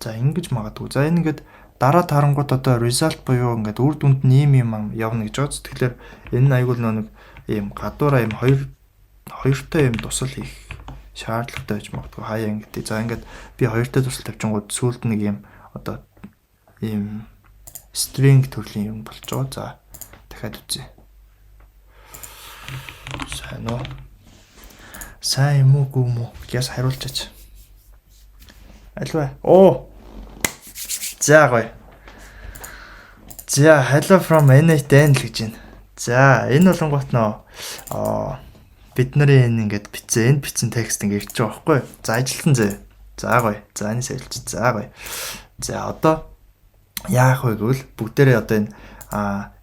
За, ингэж магадгүй. За, энэ ингээд дараа тарангууд одоо result буюу ингээд үр дүнд нь ийм юм явна гэж бодс. Тэгэхээр энэ нь айгуул нэг ийм гадуураа ийм хоёр хоёртой ийм тусал хийх шаардлагатай байж магадгүй. Хаяа ингээд. За, ингээд би хоёртой тусал тавьчингууд сүүлд нэг ийм одоо ийм string төрлийн юм болж байгаа. За, дахиад үзье. Сайн уу? Сайн юм уу, гүм үү? Яс хариулчаач. Альва. Оо. За, гоё. За, hello from n8n л гэж байна. За, энэ болонгот нөө бид нарын энэ ингээд бичсэн, энд бичсэн текст ингээд ирж байгаа байхгүй. За, ажилтан зөө. За, гоё. За, энэ сэлж. За, гоё. За, одоо яах вэ гэвэл бүгдээрээ одоо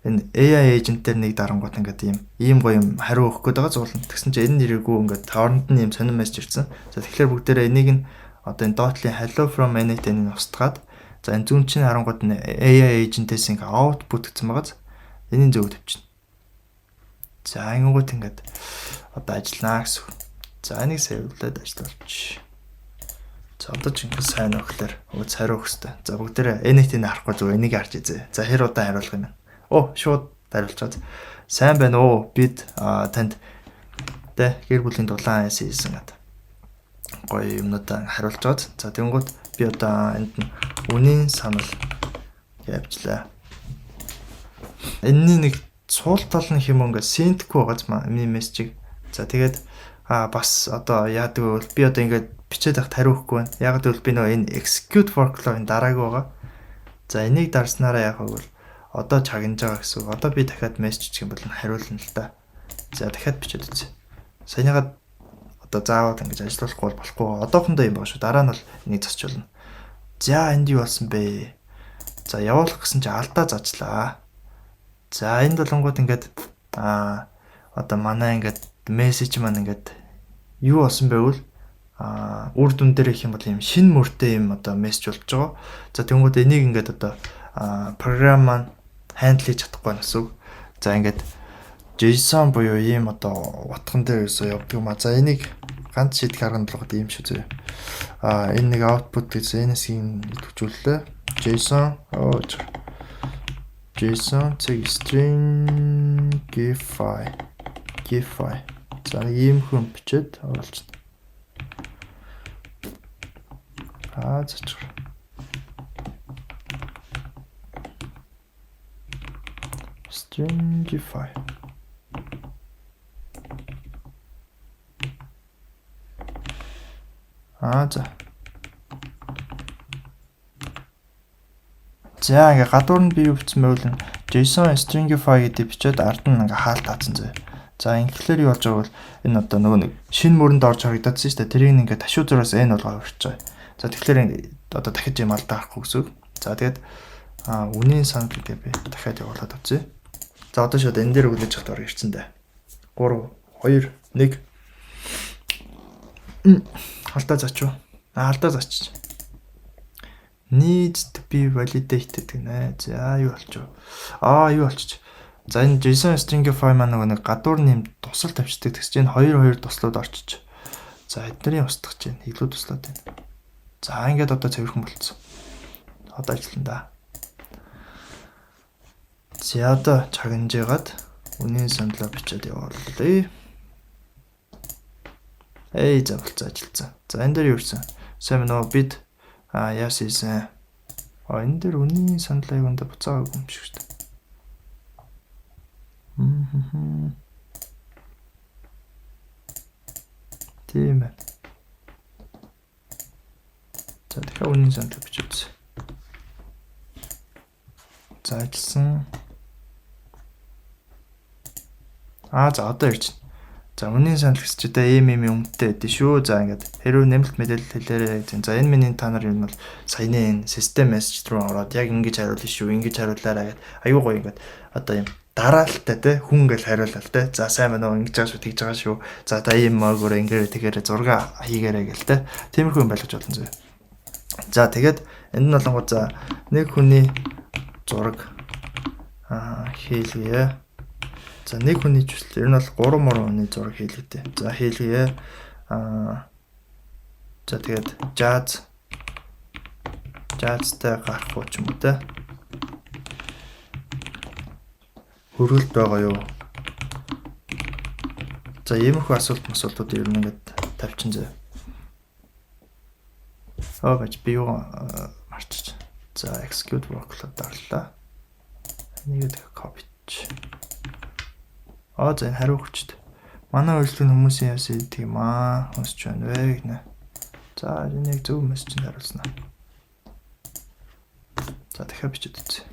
энэ AI agent дээр нэг дарангуут ингээд ийм ийм гоё юм хариу өгөх гээд байгаа зуулна. Тэгсэн чинь энэ нэрээгүй ингээд хооронд нь ийм сонин мессеж ирсэн. За, тэгэхээр бүгдээрээ энийг нь одоо энэ доотлын hello from n8n-ийг устгаад, за, энэ зүүн чинь харангууд нь AI agent-ээс ингээ output гэсэн байгааз энийн зөв тавьчихна. За, ингэнгүүт ингээд одоо ажиллана гэсэн. За, энийг save лээд ажиллуулчих. За, одоо ч ингээд сайн өгөхлөөр өөц хариу өгөх хэвээр. За, бүгдээрээ n8n харахгүй зүгээр энийг харж үзье. За, хэр удаан хариулах юм бэ? Оо, шууд хариулчихад. Сайн байна уу? Бид танд тэ гэр бүлийн дулаан айс хийсэн гэдэг гоё юмнуудаа хариулж байгаад. За, тэгэнгүүт би одоо энд нь үнийн санал явууллаа. Энэний нэг суул тал нь хэм ингээд send гүй байгааз миний мессежийг. За, тэгээд бас одоо яадаг вэ бол би одоо ингээд Бичээд байхад хариу өгөхгүй байна. Яг гэвэл би нөгөө энэ execute workflow-ын дараагүй байгаа. За, энийг дарснараа яг бол одоо чагнаж байгаа гэсэн үг. Одоо би дахиад мессеж бичих юм бол хариулна л да. За, дахиад бичээд үзье. Саяныгаа одоо заавал ингэж ажиллуулахгүй бол болохгүй. Одоохондоо юм байгаа шүү. Дараа нь бол энийг засч болно. За, энд юу болсон бэ? За, явуулах гэсэн чи алдаа заачлаа. За, энд болонгууд ингээд одоо манай ингээд мессеж маань ингээд юу болсон байвал үр дүн дээр их юм бол юм шинэ мөртэй юм одоо мессеж болж байгаа. За, тэгэнгүүт энийг ингээд одоо програм маань handle хийж чадахгүй байна гэсэн үг. За, ингээд JSON буюу ийм одоо утган дээр ерөөсөө явдаг юм а. За, энийг ганц шийдэх арга нь болгоод ийм шүү зөө. Энэ нэг output гэж энэс-ийг идэвхжүүллээ. JSON JSON цэг stringify. За, нэг ийм хүн бичээд оруулчихна. Зачих. Stringify. За. За, ингээ гадуур нь би юу бичсэн байвал JSON stringify гэдэг бичээд ард нь ингээ хаалт таацсан зөө. За, ингэхлээр юу болж байгааг бол энэ одоо нөгөө нэг шинэ мөрөнд орж харагдадсан шүү дээ. Тэрийг ингээ ташуу зураас n болгоо авчирч байгаа. За, тэгэхээр одоо дахиж юм алдаа гарахгүй гэсэн үг. За, тэгээд үнийн санал гэдэг би дахиад явуулаад үзье. За, одоо шууд энэ дээр өглөж явахад орж ирсэн дээ. 3 2 1. Алдаа заач уу? Алдаа заач. Needs to be validated гэнэ. За, юу болчих вэ? Юу болчих. За, энэ JSON stringify маань нөгөө нэг гадуур нэм тусал тавьчихдаг. Тэгс чинь 2 2 туслууд орчиж. За, эднэрийн устгах чинь илүү туслаад байна. За, ингээд одоо цэвэрхэн болцсон. Одоо ажиллана да. За, одоо чагнажгаад үнийн саналаа бичээд явуулъя. Эй, за болцсон, ажилласан. За, энэ дээр юу ирсэн? Сайн байна уу? Бид яасан ийсэн. Энэ дээр үнийн саналаа юунд буцаагаагүй юм шиг шүү дээ. Тийм байна. За, дахиад үнийн саналаа бичиж үзье. За, ажилласан. За, одоо ирж байна. За, үнийн санал гэсэн чи одоо ийм ийм юмтай байдэн шүү. За, ингээд хэрвээ нэмэлт мэдээлэл хэлээрэй. За, энэ миний та нар юм бол саяны энэ систем мессеж руу ороод яг ингэж хариулна шүү. Ингэж хариулаарай гэд аюу гоё ингээд одоо юм дараалалтай те хүн ингээл хариулал те. За, сайн байна уу? Ингэж байгаа шүү, тэгж байгаа шүү. За, та ийм мөгөөр ингээрэ тэгээрэ зураг хийгээрэй гэл те. Тиймэрхүү юм байлгаж болно зөө. За, тэгээд энд нь болонгоо за нэг хүний зураг хийлгэе. За, нэг хүний чүсэл ер нь бол 3 муран хүний зураг хийлгэдэг. За, хийлгэе. За, тэгээд жазтай гарах уу ч юм уу те. Хөргөлт байгаа юу? За, иймэрхүү асуултууд ер нь ингээд тавьчин зөө. Бач би юу марчиж. За, execute workflow дарлаа. Энийг дахиад copy. За, энэ хариу өгчт. Манай үйлчлэг нь хүмүүсийн яасан гэдэг юм аа. Хүсч байна вэ гэнэ. За, энэ яг зөв мессежинд хариулсан аа. За, дахиад бичээд үзье.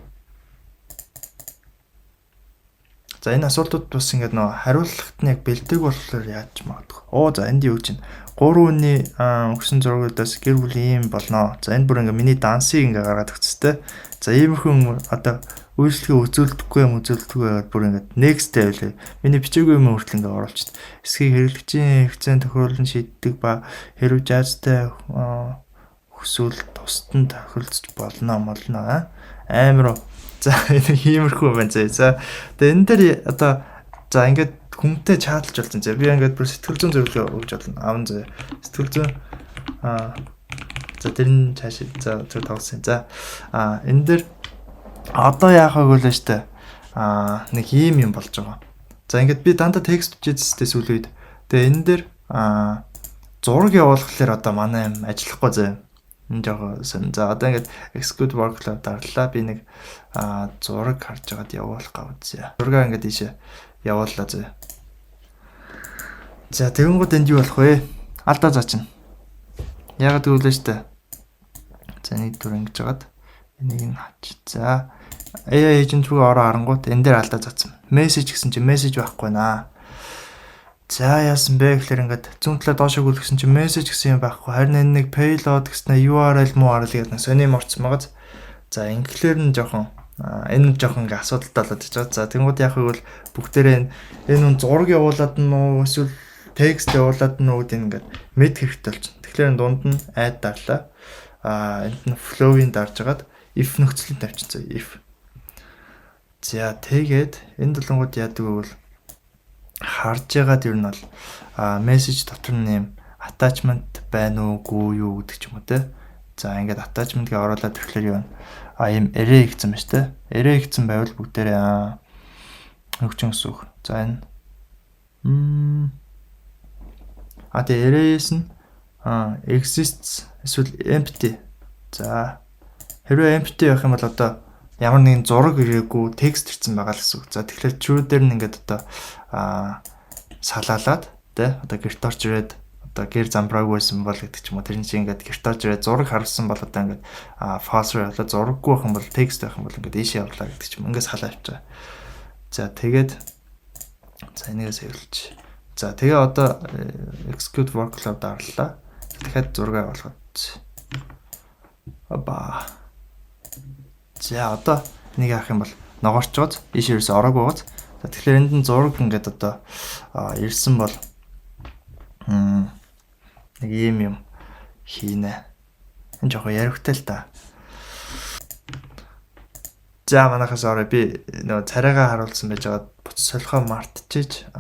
За, энэ асуултууд бас ингээд нөө хариулахт нь яг бэлдэг болохоор яаж магадгүй. За, энд юу гэж байна? 3 хүний өгсөн зургуудаас гэр бүлийн ийм болно. За, энэ бүр ингээд миний дансыг ингээд гаргаад өгчтэй. За, иймэрхүү одоо үйлчлэгээ үзүүлдэггүй юм үзүүлдэггүй байгаад бүр ингээд next тавилаа. Миний бичээгүй юм хүртэл ингээд оруулчихд. Эсхийг хэрэглэгчийн хэрэгцээний тохируулан шийддэг ба хэрв жазтай хүсвэл тусад нь тохиролцож болно молно. Амар. За, энэ иймэрхүү байна зэ. За, тэгээ энэ дээр одоо за ингээд хүнтэй чаталж болсон зэ. Би ингээд бүр сэтгэл зүйн зөвлөгөө өгч болно. Аавн зэ. Сэтгэл зүйн за тэр нь цааш за зөв тоглосон. За, энэ дээр одоо яах вэ гэлээ штэ. Нэг ийм юм болж байгаа. За, ингээд би дандаа текст бичээдстэй сүүлийн үед. Тэгээ энэ дээр зураг явуулахлаар одоо манай юм ажиллахгүй зэ. Энэ жоо сэн. За, одоо ингээд execute workflow дарлаа. Би нэг зураг харж байгаад явуулах га үзье. Зургаа ингээд ийшээ явууллаа зэ. За, тэгэнгүүт энд юу болох вэ? Алдаа заа чинь. Яагаад гэвэл штэ. За, нэг дүр ингэж хагаад энийг нь хач. За, AI agent руу ороо харангуут энэ дээр алдаа заасан. Message гэсэн чинь message байхгүй наа. За, яасан бэ гэхээр ингээд зүүн талаа доошоо гүйлгэсэн чинь message гэсэн юм байхгүй. Харин энэ нэг payload гэснээр URL муу URL гэдэг нэг сони юм орсон байгаа. За, инглээр нь жоохон энэ жоохон ингээ асуудалтай болоод ич байгаа. За, тэнгууд яг вэ бол бүгдээрээ энэ хүн зураг явуулаад нь уу эсвэл текст явуулаад нь уу гэдэг ингээд мэд хэрэгтэй болчихно. Тэгэхээр дунд нь add дарлаа. Энд нь flow-ийн дарж агаад if нөхцөлөнд тавьчихсан. If. За, тэгээд энэ долонгууд яадаг вэ бол харж байгаад ер нь бол message дотор нь юм attachment байна уугүй юу гэдэг ч юм уу, те. За, ингээд attachment гээ оруулаад ирэхлээр юу вэ? Ийм array гэсэн байна шүү дээ. Array гэсэн байвал бүгдээрээ өгчин гэсэн үг. За, энэ тэгээ array-с нь exists эсвэл empty. За, хэрвээ empty байх юм бол одоо ямар нэгэн зураг ирээгүй, текст ирсэн байгаа л гэсэн үг. За, тэгэхээр true дээр нь ингээд одоо салаалаад тэ одоо гэрт орч ирээд одоо гэр замбраагүй байсан бол гэдэг ч юм уу, тэр чинь ингээд гэрт орж ирээд зураг харсан бол одоо ингээд false руу явлаа, зураггүй байх юм бол, текст байх юм бол ингээд ийшээ явлаа гэдэг ч юм, ингээд салаа явж байгаа. За, тэгээд за энийгээ save лж. За, тэгээ одоо execute workflow дарлаа. Дахиад зураг болгоод. Аба. За, одоо энийг харах юм бол ногоорчоод ийш ерөөсөө ороог байгааз. За, тэгэхээр энд нь зураг ингээд одоо ирсэн бол нэг ийм юм хийнэ. Энэ жоохон яриухтай л та. За, манайхаас ороо, би нөгөө царайгаа харуулсан байж байгаа буц солихоо мартчихэж.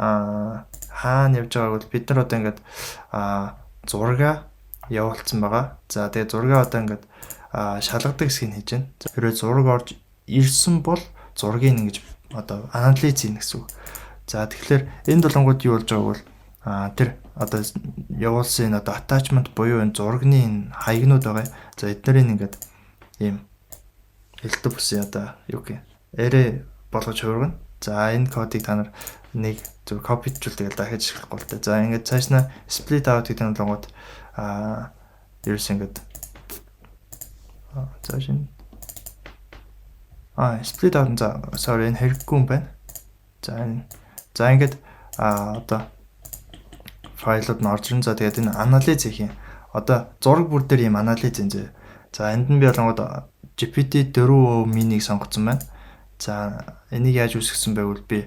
Хаана явж байгааг бол бид нар одоо ингээд зургаа явуулсан байгаа. За, тэгээ зургаа одоо ингээд шалгадаг хэсгийг хийж байна. Хэрвээ зураг орж ирсэн бол зургийг ингэж одоо анализ хийнэ гэсэн үг. За, тэгэхээр энэ долонгууд юу болж байгааг бол тэр одоо явуулсан энэ одоо attachment буюу энэ зурагны энэ хаягнууд байгаа. За, эднэрийг ингээд ийм элдв бусын одоо юу гэх array болгож хувиргана. За, энэ кодыг та нар нэг зөв copy чул, тэгэл дахиж ашиглахгүй л та. За, ингээд цаашнаа split out гэдэг нь болонгууд ерөөс ингээд цааш нь split out, за, sorry, энэ хэрэггүй юм байна. За, энэ, за, ингээд одоо файлууд нь орж ирэн. За, тэгээд энэ анализ хийх юм. Одоо зураг бүр дээр ийм анализ юм зөө. За, энд нь би болонгууд GPT 4 mini-г сонгоцсон байна. За, энийг яаж үүсгэсэн бэ гэвэл би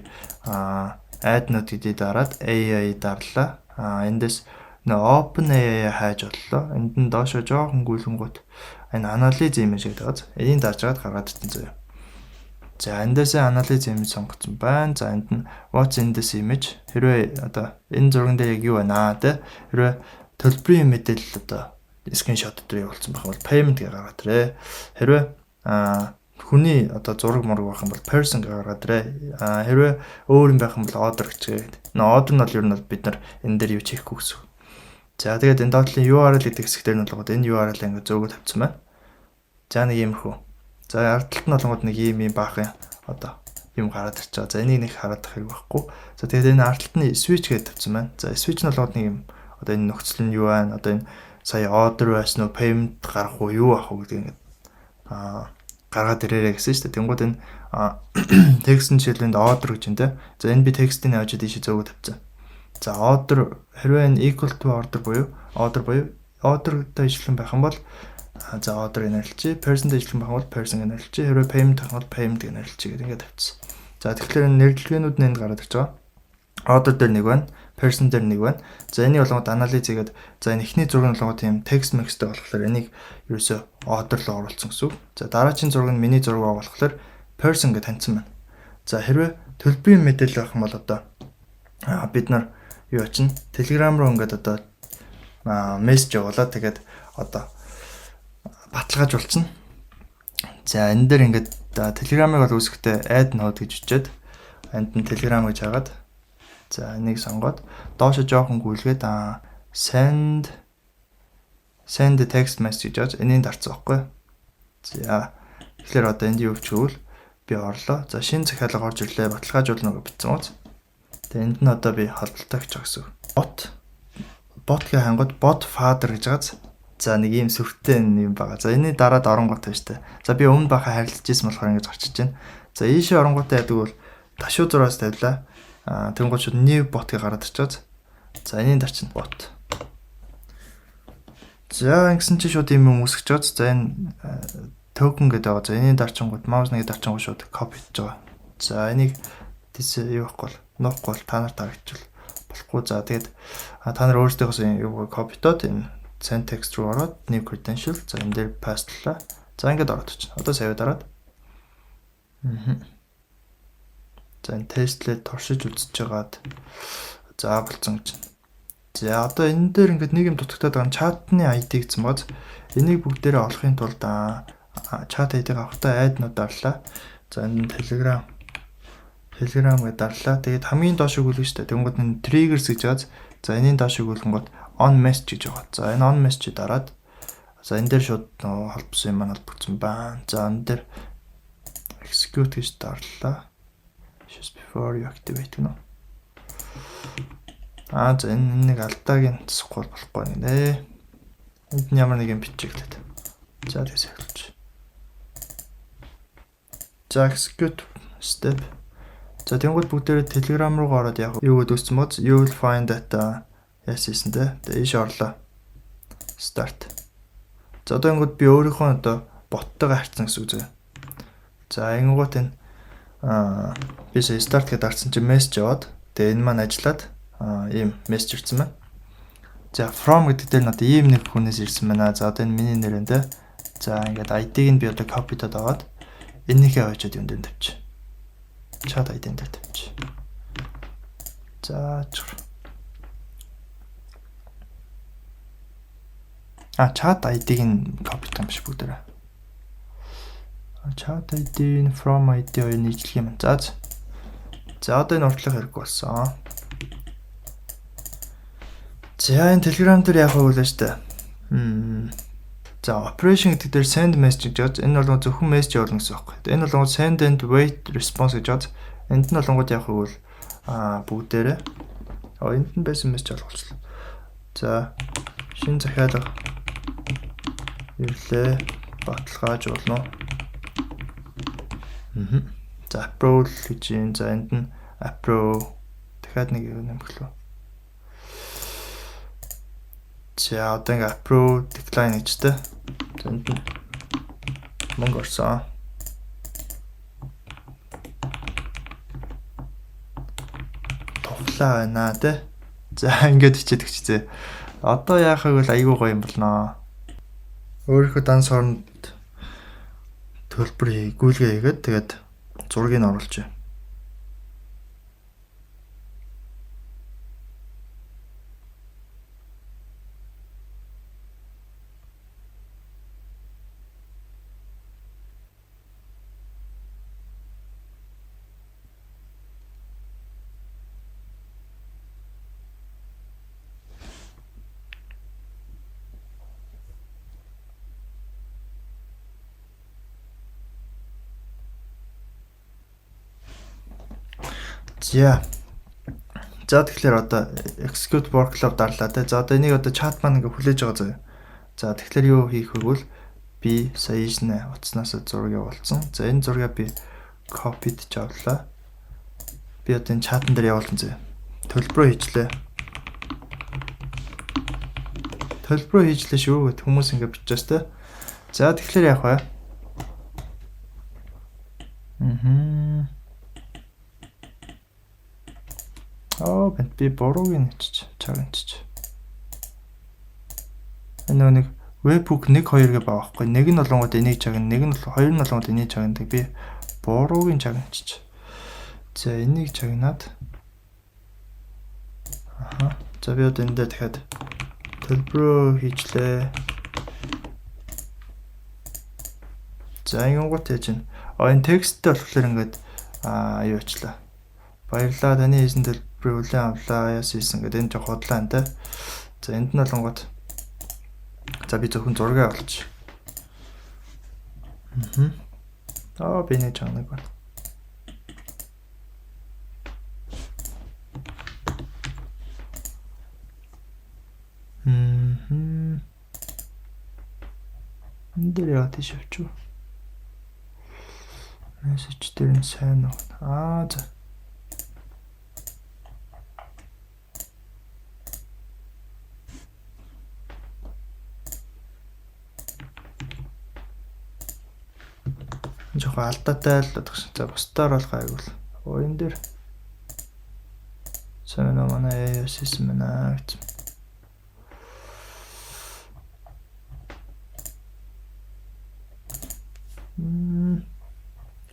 add node гэдгийг дараад AI дарлаа. Эндээс нөө Open AI хайж оллоо. Энд нь доошо жоохон гүйлгэнгүүт энэ анализ image гэдэг байгаа. Энийг дарж аваад гаргаад ирсэн зөө. За, эндээсээ анализ image сонгоцсон байна. За, энд нь what's in this image, хэрвээ одоо энэ зурган дээр яг юу байна те, хэрвээ төлбөрийн мэдээлэл одоо screenshot дээр явуулсан байх бол payment гэж гаргаад ирээ. Хэрвээ хүний одоо зураг мураг байх юм бол person гэж гаргаад ирээ. Хэрвээ өөр юм байх юм бол order гэж гээд. Нөө order нь бол ер нь бол бид нар энэ дээр юу ч хийхгүй гэсэн. За, тэгээд энэ доотлын URL гэдэг хэсэг дээр нь болгоод энэ URL ингээд зөөгөө тавьсан байна. За, нэг иймэрхүү. За, ард талд нь болгоод нэг ийм ийм баахан одоо юм гараад ирж байгаа. За, энийг нэг хараад хэрэг байхгүй. За, тэгээд энэ ард талд нь switch гэдээ тавьсан байна. За, switch нь болгоод нэг юм одоо энэ нөхцөл нь юу байна? Одоо энэ сая order байсан уу, payment гарах уу, юу авах уу гэдэг ингээд гаргаад ирээрэй гэсэн шүү дээ. Тэнгууд энэ текстэн жишээлбэл order гэж байна те. За, энэ би текстийг авч ийшээ зөөгөө тавьсан. За, order хэрвээ энэ equal to order буюу order буюу order-тай ижилхэн байх юм бол за order гэж нэрлэчихье. Person-тэй ижилхэн байх юм бол person гэж нэрлэчихье. Хэрвээ payment байх юм бол payment гэж нэрлэчихье гэдэг ингээд тавьчихсан. За, тэгэхээр энэ нэрлэлгээнүүд нь энд гараад ирж байгаа. Order дээр нэг байна, person дээр нэг байна. За, энийг болгоод анализ хийгээд, за, энэ эхний зураг нь болгоод тийм текст мекстэй болохоор энийг ерөөсөө order руу оруулсан гэсэн үг. За, дараагийн зураг нь миний зураг байгаа болохоор person гэж таньсан байна. За, хэрвээ төлбөрийн мэдээлэл байх юм бол одоо бид нар юу очино, Telegram руу ингээд одоо мессеж явуулаад тэгээд одоо баталгаажуулчихна. За, энэ дээр ингээд Telegram-ыг бол үүсгэхдээ add node гэж бичээд энд нь Telegram гэж хагаад, за, энийг сонгоод доошо жоохон гүйлгээд send text message гэж энийг дарцсан байхгүй. За, тэгэхээр одоо энд юу гэвэл би орлоо. За, шинэ захиалга орж ирлээ. Баталгаажуулна гэж бичсэн үү? Тэгээ энд нь одоо би холболтой гэж байгаа гэсэн. Bot гэх хангууд bot father гэж байгааз. За, нэг ийм сүртэй юм байгаа. За, энэний дараад оронгууд байна шүү дээ. За, би өмнө баха харилцаж ирсэн болохоор ингэж гарчиж байна. За, ийшээ оронгуудаа яадаг бол ташуу зураас тавилаа. Тэнгууд шууд new bot ыг гараад ирчихээ. За, энэний дарчин bot. За, ингэсэн чинь шууд юм үүсгэж байгаа. За, энэ токен гэдэг байгаа. За, энэний дарчингууд mouse нэг дарчингууд шууд copy хийж байгаа. За, энийг тийс юу байхгүй бол нуухгүй бол та нар дарагчвал болохгүй. За, тэгээд та нар өөрсдийнхөөс юу copy тоод энэ send text руу ороод new credential, за, энэ дээр paste лаа. За, ингээд ороод очно. Одоо save дараад. За, энэ тестлээ туршиж үзэж байгаад за болцсон гэж. За, одоо энэ дээр ингээд нэг юм дутагтаад байгаа нь чатны ID гэсэн бааз. Энийг бүгдээрээ олохын тулд чат ID-г авахдаа add node дарлаа. За, энэ Telegram гэдээ дарлаа. Тэгээд хамгийн доош өгүүлнэ шүү дээ. Тэнгүүд нь triggers гэж байгаа. За, энэний доош өгүүлэнгүүт on message гэж байгаа. За, энэ on message дараад, за, энэ дээр шууд нөгөө холбосон юм маань холбогдсон байна. За, энэ дээр execute гэж дарлаа. Just before you activate гэнэ. За, энэ нэг алдааг нь засахгүй болохгүй нэ. Энд нь ямар нэг юм бичиглээд. За, тэгээс эхэлж. За, execute step. За, тэнгууд бүгдээрээ Telegram руу ороод яг юу гэдээ үүссэн бод, you will find that яасан хийсэн те. Тэгээ ийш орлоо. Start. За, одоо ингэнгүүт би өөрийнхөө одоо боттойгоо харьцсан гэсэн үг зөө. За, ингэнгүүт энэ би сая start гэдээ дарсан чинь мессеж яваад, тэгээ энэ маань ажиллаад ийм мессеж ирсэн байна. За, from гэдэг дээр нь одоо ийм нэг хүнээс ирсэн байна. За, одоо энэ миний нэр энэ те. За, ингээд ID-г нь би одоо copy-дод аваад энийхээ аваачаад юм дээр тавьчих. Chat ID-н дээр тавьчих. За, чур. Chat ID-г нь copy юм шиг бүгдээрээ. Chat ID нь from ID хоёр нийтлэх юм. За. За, одоо энэ уртлах хэрэггүй болсон. За, энэ Telegram дээр яах вэ гэлээ штэ. За, operation гэдэг дээр send message гэж байгаа. Энэ бол зөвхөн message явуулна гэсэн үг байхгүй. Энэ бол send and wait response гэж байгаа. Энд нь болонгууд яах вэ гэвэл бүгдээрээ энд нь байсан мессеж олголцлоо. За, шинэ захиалга ирлээ. Баталгаажуулна уу? За, approve гэж юм. За, энд нь approve дахиад нэг юм нэмэхлөө. За, одоо ингээ approve, decline гэж тэ. За, энд нь мөнгө орсон. Тухлаа байна тэ. За, ингээд хичээд өгчзээ. Одоо яахыг бол айгүй гоё юм болноо. Өөрийнхөө данс хооронд төлбөр гүйлгээ хийгээд, тэгээд зургийг оруулж. За. За, тэгэхээр одоо execute workflow дарлаа те. За, одоо энийг одоо чат маань ингээ хүлээж байгаа заяа. За, тэгэхээр юу хийх вэ гэвэл би сая ийшнэ утаснаас зураг явуулсан. За, энэ зургийг би copy-дж авлаа. Би одоо энэ чатан дээр явуулсан заяа. Төлбөрөө хийжлээ. Төлбөрөө хийжлээ шүү гэд хүмүүс ингээ бичээс те. За, тэгэхээр яах вэ? Мм. Аа, бент би бурууг нь чиж, чаг нь чиж. Энэ нэг webhook 1 2 гэ байгаа байхгүй. Нэг нь болонгууд энийг чагна, нэг нь хоёр нь болонгууд энийг чагнадаг. Би бурууг нь чагначих. За, энийг чагнаад. Аха. За, би одоо энэ дээр дахиад төлбөрөө хийчлээ. За, ингэнгүүт яаж вэ? А, энэ тексттэй болохоор ингээд юу ачлаа. Баярлалаа, таны хийсэн төлбөрийг хүлээн авлаа. Яас хийсэн гэдэг энэ жоох худлаа энэ те. За, энд нь болонгууд за, би зөвхөн зураг авалч. Аа, би нэг чанаг байна. Мм. Энэ дээр яа тийш явчих. Мессеж дээр нь сайн уу? Аа, за. Жоохон алдаатай л бодох шин. За, бусдаар бол гайгүй л. Оо, энэ дээр сайн уу, манай AI систем байна гэсэн.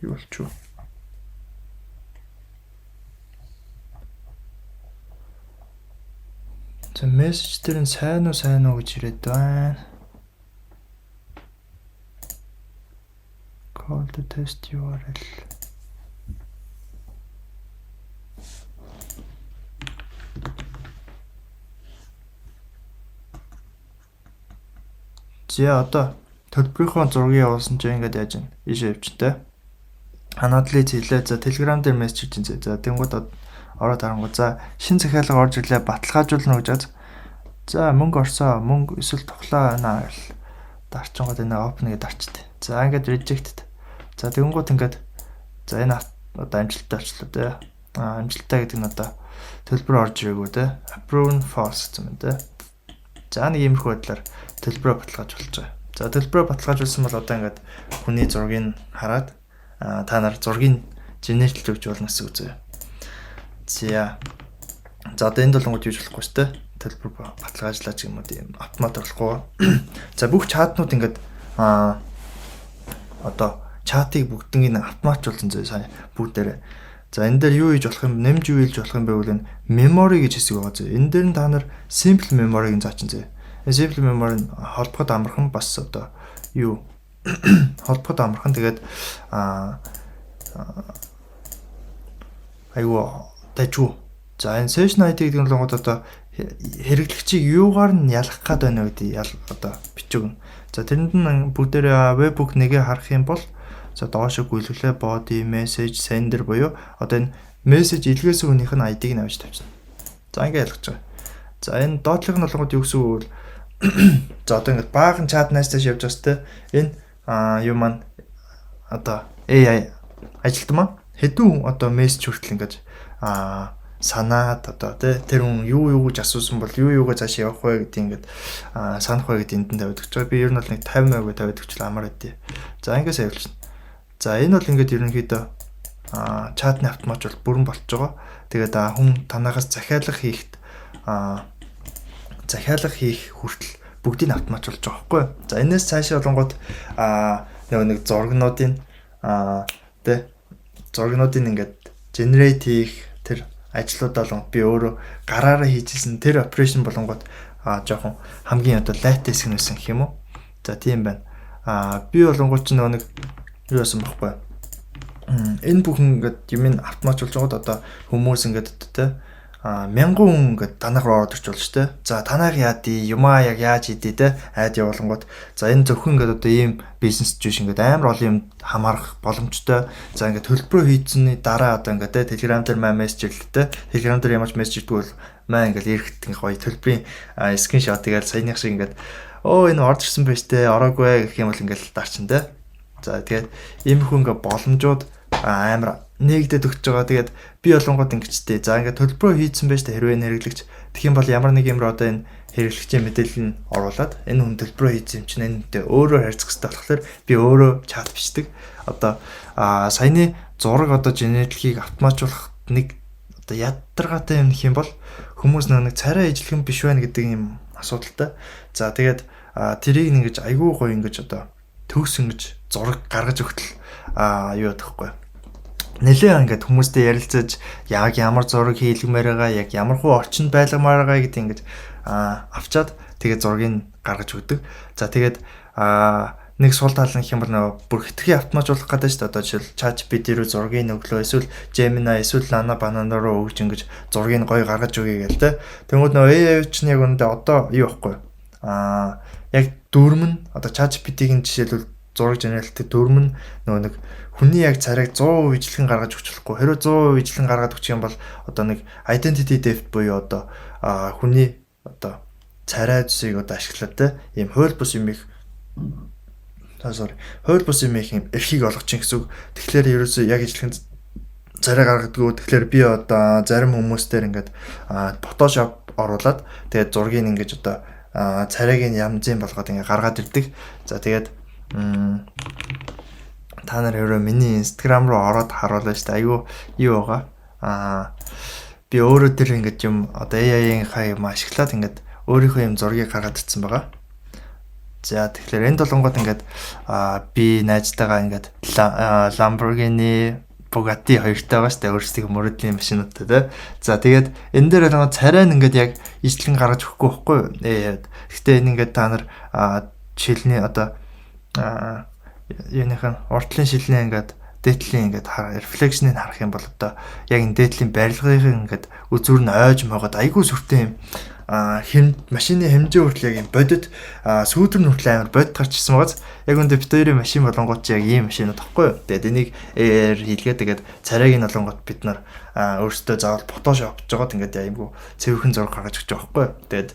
Юу болчих вэ? За, мессеж дээр нь сайн уу, сайн уу гэж ирээд байна. Call the test URL. За, одоо төлбөрийнхөө зургийг явуулсан чинь ингээд яаж юм? Ийшээ явчихтай. Ханадлыг зэлээ. За, Telegram дээр мессеж чинь. За, тэнгууд ороод харангуй. За, шин захиалга орж ирлээ, баталгаажуулна гэж. За, мөнгө орсоо, мөнгө эсвэл тухлаа байна гэл дарчингууд энэ open гэдээ дарчихдээ. За, ингээд rejected. За, тэгэнгүүт ингээд за энэ одоо амжилттай болчлоо те. А, амжилттай гэдэг нь одоо төлбөр орж ирээгүй те. Approve false гэсэн юм те. За, нэг иймэрхүү байдлаар төлбөрөө баталгаажуулж байгаа. За, төлбөрөө баталгаажуулсан бол одоо ингээд хүний зургийг хараад та нар зургийг generate лж өгч болно гэсэн үг зөө. За. За, одоо энд болонгууд юу болохгүй шүү дээ. Төлбөр баталгаажлаа ч юм уу, тийм автомат болохгүй. За, бүх чатнууд ингээд одоо чатыг бүгднийг автоматжуулсан зөө сая бүгдээрээ. За, энэ дээр юу хийж болох юм, нэмж юу хийж болох юм бэ гэвэл энэ memory гэж хэсэг байгаа зөө. Энэ дээр нь та нар simple memory-г заачин зөө. Simple memory нь холбоход амархан, бас одоо юу холбоход амархан, тэгээд айгуу дажгүй. За, энэ session ID гэдэг нь болгоод одоо хэрэглэгчийг юугаар нь ялгах гээд байна вэ гэдэг ял одоо бичиг өгнө. За, тэрэнд нь бүгдээрээ webhook нэгэ харах юм бол за доошо гүйлгэлээ, body, message, sender буюу одоо энэ мессеж илгээсэн хүнийх нь ID-г нь авч тавьчихна. За, ингээ ялгаж байгаа. За, энэ доотлох нь болгоод юу гэсэн үг вэ? За, одоо ингээд баахан чат найсташ явж байгаа сте энэ юу маань одоо AI ажилтан маань хэдэн одоо мессеж хүртэл ингээд санаад одоо тий тэр хүн юу юу гэж асуусан бол юу юугаа цаашаа явах вэ гэдгийг ингээд санах вэ гэдгийг энд нь тавиад өгч байгаа. Би ер нь бол нэг 50% тавиад өгчлээ, амар байдیں۔ За, ингээд савилчихна. За, энэ бол ингээд ерөнхийдөө чатны автомат бол бүрэн болчихж байгаа. Тэгээд хүн танаагаас захиалга хийхэд захиалга хийх хүртэл бүгдийг автоматжуулж байгаа байхгүй юу? За, энэс цаашаа болонгууд нөгөө нэг зургнуудын тэ зургнуудын ингээд generate хийх тэр ажлууд болон би өөрөө гараараа хийжсэн тэр operation болонгууд жоохон хамгийн одоо light хэсэг нь байсан гэх юм уу. За, тийм байна. Би болонгууд ч нөгөө нэг юу яасан бохгүй. Энэ бүхэн ингээд юм автоматжуулж байгаад одоо хүмүүс ингээд тэ мянган хүн ингээд танах руу ороод ирч болж тэ. За, танайх яа дий, юмаа яг яаж хийдий тэ айд явуулангууд за энэ зөвхөн ингээд одоо ийм бизнес биш, ингээд амар олон юм хамаарах боломжтой. За, ингээд төлбөрөө хийцсэний дараа одоо ингээд тэ Telegram дээр маа мессеж ирлээ тэ. Telegram дээр ямар ч мессеж ирдгүй бол маа ингээд эрэхт ингээд гоё төлбөрийн screenshot ыг саяных шиг ингээд өө энэ орж ирсэн байж тэ, ороогүй гэх юм бол ингээд дарчин тэ. За, тэгээд иймэрхүү ингээд боломжууд амар нэгдэд өгч байгаа. Тэгээд би болонгод ингэчтэй. За, ингээд төлбөрөө хийцэн байж та хэрвээ хэрэглэгч. Тэгэх юм бол ямар нэг юм одоо энэ хэрэглэгчийн мэдээлэл нь оруулаад энэ хүн төлбөрөө хийцэн юм чинь энэ хүнтэй өөрөө харьцах хэрэгтэй болохоор би өөрөө чат бичдэг. Одоо саяны зураг одоо generate лэхийг автоматжуулах нэг одоо ядаргаатай юм гэх юм бол хүмүүс нэг царай ижилхэн биш байна гэдэг юм асуудалтай. За, тэгээд тэрийг ингэж айгүй гоё ингэж одоо төгс ингэж зураг гаргаж өгтөл юу ядахгүй нэлээ ингээд хүмүүстэй ярилцаж яг ямар зураг хийлгмээр байгаа, яг ямар хуу орчинд байлгамаар байгаа гэдэг ингэж авчаад тэгээд зургийг гаргаж өгдөг. За, тэгээд нэг сул тал нь гэх юм бол нөгөө бүр хэтэрхий автоматжуулах гэдэг шүү дээ. Одоо жишээл ChatGPT рүү зургийг өглөө, эсвэл Gemini, эсвэл Nano Banana руу өгч ингэж зургийг гоё гаргаж өгье гээл те. Тэнгүүд нөгөө AI чинь яг үүндээ одоо юу байхгүй. Яг дүрм нь одоо ChatGPT-ийн жишээлбэл зураг generate лдэг дүрм нь нөгөө нэг хүний яг царайг 100% ижилхэн гаргаж өгч болохгүй. Хэрвээ 100% ижилхэн гаргаад өгчих юм бол одоо нэг identity theft буюу одоо хүний одоо царай зүсийг одоо ашиглаад те ийм хууль бус юм их Sorry. Хууль бус юм их эрхийг олгож чинь гэсэн үг. Тэгэхээр ерөөсөө яг ижлэхэн царай гаргадаггүй. Тэгэхээр би одоо зарим хүмүүс дээр ингээд Photoshop оруулаад, тэгээд зургийг ингэж одоо царайг нь янзын болгоод ингээд гаргаад ирдэг. За, тэгээд та нар өөрөө миний Instagram руу ороод харуулна шүү дээ. Айгу юу байгаа. Би өөрөө тэр ингээд юм одоо AI-ийн юм ашиглаад ингээд өөрийнхөө юм зургийг гаргаад ирсэн байгаа. За, тэгэхээр энд болонгууд ингээд би найзтайгаа ингээд Lamborghini, Bugatti хоёртой байгаа шүү дээ. Өөрсдийнх мөрөдлийн машинуудтай, тий. За, тэгээд энэ дээр болгоо царай нь ингээд яг ижлэн гаргаж өгөхгүй байхгүй юу? Гэхдээ энэ ингээд та нар шилний одоо юуных нь уртлын шилний ингээд дээдлийн ингээд reflection-ыг харах юм бол одоо яг энэ дээдлийн барилгын ингээд үзүүр нь ойж могоод айгүй сүртэй юм хэм машины хэмжээ хүртэл яг юм бодит, сүүдэр нь хүртэл амар бодит гарч ирсэн байгааз. Яг үндэ бид хоёрын машин болонгууд чи яг ийм машинууд тахгүй юу. Тэгээд энийг AI-аар хийлгээ, тэгээд царайг нь болонгууд бид нар өөрсдөө заавал Photoshop хийж байгаад ингээд айгүй цэвэрхэн зураг гаргаж өгч байгаа байхгүй юу. Тэгээд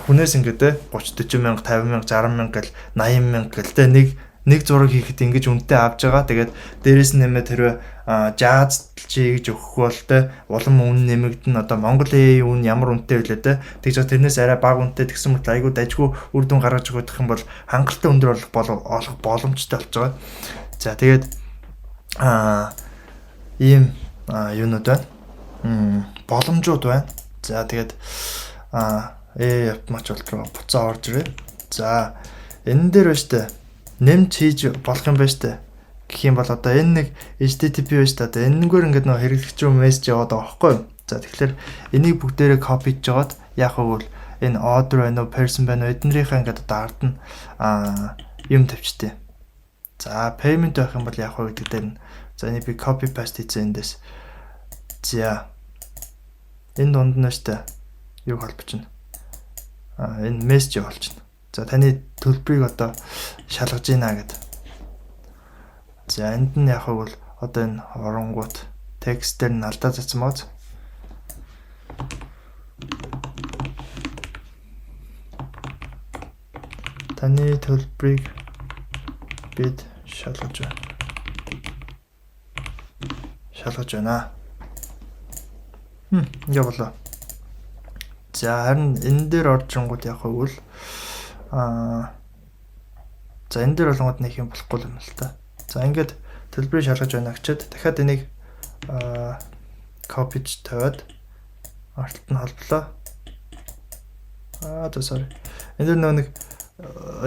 хүнээс ингээд 30 40 мянга, 50 мянга, 60 мянга гэл, 80 мянга гэл те, нэг нэг зураг хийхэд ингэж үнэтэй авч байгаа. Тэгээд дээрэс нь нэмээд хэрвээ жаазлж хийж өгөх бол те, улам үн нэмэгдэн. Одоо Монгол AI үн ямар үнэтэй вүлээ те. Тэгж тэрнээс арай бага үнэтэй тэгсэн мэт айгүй дажгүй үр дүн гаргаж өгөх юм бол хангалттай өндөр болох олох боломжтой болж байгаа. За, тэгээд ийм юунууд байна. Боломжууд байна. За, тэгээд AI автомат руу буцаа орж ирээ. За, энэ дээр байна штэ, нэмж хийж болох юм байна штэ гэх юм бол одоо энэ нэг HTTP байна штэ. Одоо энэгээр ингээд нөө хэрэглэгч рүү мессеж яваад байгаа байхгүй юу? За, тэгэхээр энийг бүгдээрээ copy хийж жагаад яах вэ гэвэл энэ order байна уу, person байна уу, эднэрийнхээ ингээд одоо ард нь юм тавьчихдээ. За, payment байх юм бол яах вэ гэдэг дээр нь, за, энийг би copy paste хийсэн эндээс. За, энэ дунд нь штэ юг холбочихно. Энэ мессеж явуулчихна. За, таны төлбөрийг одоо шалгаж гинэ гэд. За, энд нь яг бол одоо энэ оронгууд текст дээр нь алдаа заасан бааз. Таны төлбөрийг бид шалгаж байна. Шалгаж байна. Ингээ болоо. За, харин энэ дээр орж ирэнгүүт яг бол за, энэ дээр болгоод нэг юм болохгүй юм л та. За, ингээд төлбөрийг шалгаж байна гэчихэд дахиад энийг copy-ч тавиад арталт нь холболоо. За, sorry. Энэ дэр нэг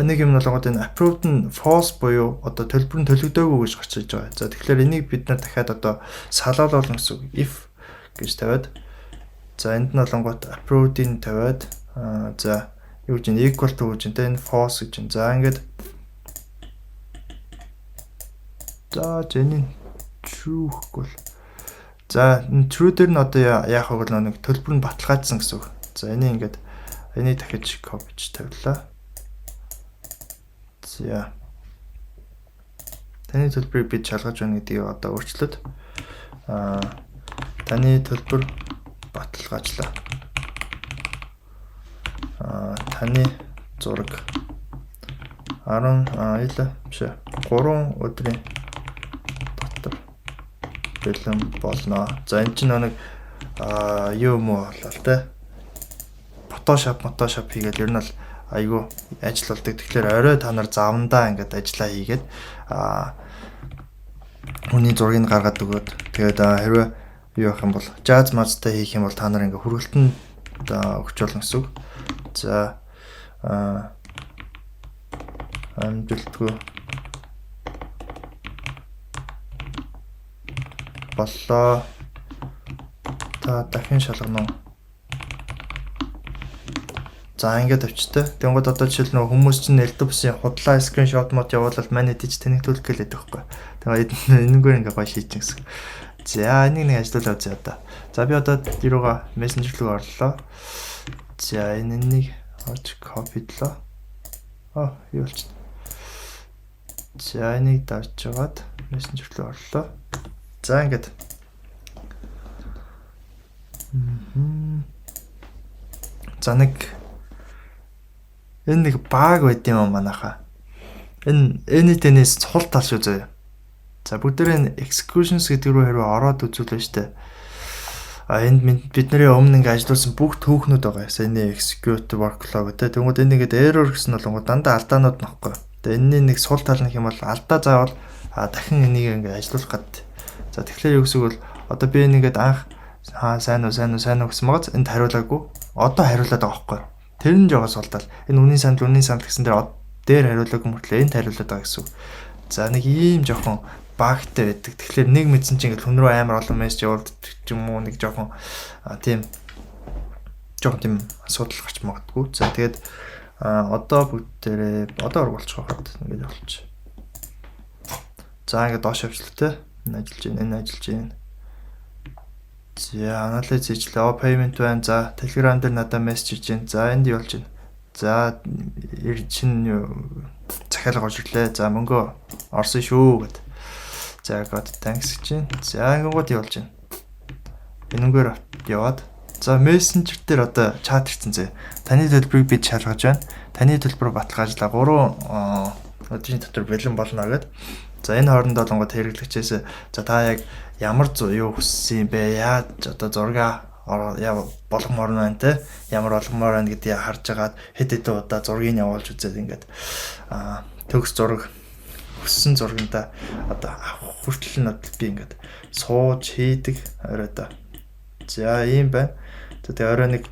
нэг юм болгоод энэ approved нь false буюу одоо төлбөр нь төлөгдөөгүй гэж гарч иж байгаа. За, тэгэхээр энийг бид нар дахиад одоо салаалуулна гэсэн үг. If гэж тавиад, за, энд нь болонгууд approved-ийг тавиад, за, юу гэж equal to гэж энэ false гэж байна. За, ингээд, за, энэ true гэхгүй бол, за, энэ true дээр нь одоо яах вэ гэвэл нэг төлбөр нь баталгаажсан гэсэн үг. За, энийг ингээд энийг дахиж copy-ч тавилаа. За. Таны төлбөрийг бид шалгаж байна гэдгийг одоо өөрчлөөд таны төлбөр баталгаажлаа. Таны зураг 10 аялаа биш 3 өдрийн дотор бэлэн болно. За, энэ чинь нэг юу юм уу болоо л те. Photoshop хийгээл ер нь бол айгүй ажил болдог. Тэгэхээр орой та нар завандаа ингээд ажиллаа хийгээд хүний зургийг гаргаад өгөөд, тэгээд хэрвээ юу явах юм бол жаз мазтай хийх юм бол та нар ингээд хүргэлтэн өгч болно гэсэн үг. За, амжилтгүй боллоо. Та дахин шалгана уу? За, ингээд авчтай. Тэнгууд одоо жишээл нөгөө хүмүүс чинь элдв бусын худлаа screenshot мод явуулал манай диж танигдуулах гэлээд байхгүй. Тэгээ энэнгээр ингээ гоё шийдэж гэсэн. За, энийг нэг ажиллуулаа үзье одоо. За, би одоо юурууга мессенжер рүү орлоо. За, энэ нэг орж copy-длоо. Аа, юу болчихно. За, энийг дарж жагаад мессенжер рүү орлоо. За, ингээд. За, нэг энэ нэг баг байд юм манайхаа. Энэ n8n-ээс сул тал шүү заяа. За, бүгдээрээ энэ executions гэдэг рүү хэрвээ ороод үзүүлээ штэ. А энд бидний өмнө ингээ ажиллуулсан бүх түүхнүүд байгаа. Саяны execute workflow гэдэг. Тэнгүүд энэ ингээд error гэсэн болонгоо дандаа алдаанууд нөхгүй. Тэгээ энэний нэг сул тал нь юм бол алдаа заавал дахин энийг ингээ ажиллуулах гээд. За, тэгэхээр юу гэсэн үг бол одоо би энэ ингээд анх хаа сайн уу, сайн уу, сайн уу гэсэн магаз энд хариулаагүй. Одоо хариулаад байгаа байхгүй. Тэр нь жоо сул тал. Энэ үнийн санал гэсэн дээр хариулаагүй мөртлөө энд хариулаад байгаа гэсэн үг. За, нэг ийм жоохон bug тай байдаг. Тэгэхээр нэг мэдсэн чинь ингээд хүн рүү амар олон мессеж явуулдаг ч юм уу, нэг жоохон тийм жоохон тийм асуудал гарч магадгүй. За, тэгээд одоо бүгдээрээ одоо болчих واخад ингээд явуулчих. За, ингээд доош явчлаа те. Энэ ажиллаж байна, энэ ажиллаж байна. За, анализ хийжлээ. О, payment байна. За, Telegram дээр надад мессеж хийж байна. За, энд юу болж байна? За, эр чин захиалга орж ирлээ. За, мөнгө орсон шүү гэд. За, god thanks гэж байна. За, ингэнгүүт юу болж байна? Энэнгээр яваад, за, мессенжер дээр одоо чат ирсэн зэ. Таны төлбөрийг бид шалгаж байна. Таны төлбөр баталгаажлаа. 3 өдрийн дотор бэлэн болно гэд. За, энэ хооронд болонгод хэрэглэгчээс за, та яг ямар юу хүссэн юм бэ? Яаж одоо зураг болгомоор байна те? Ямар болгомоор байна гэдгийг харж агаад хэд хэдэн удаа зургийг явуулж үзээд ингээд төгс зураг, хүссэн зургандаа одоо авах хүртэл нь би ингээд сууж хийдэг оройдоо. За, ийм байна. За, тэгээ орой нэг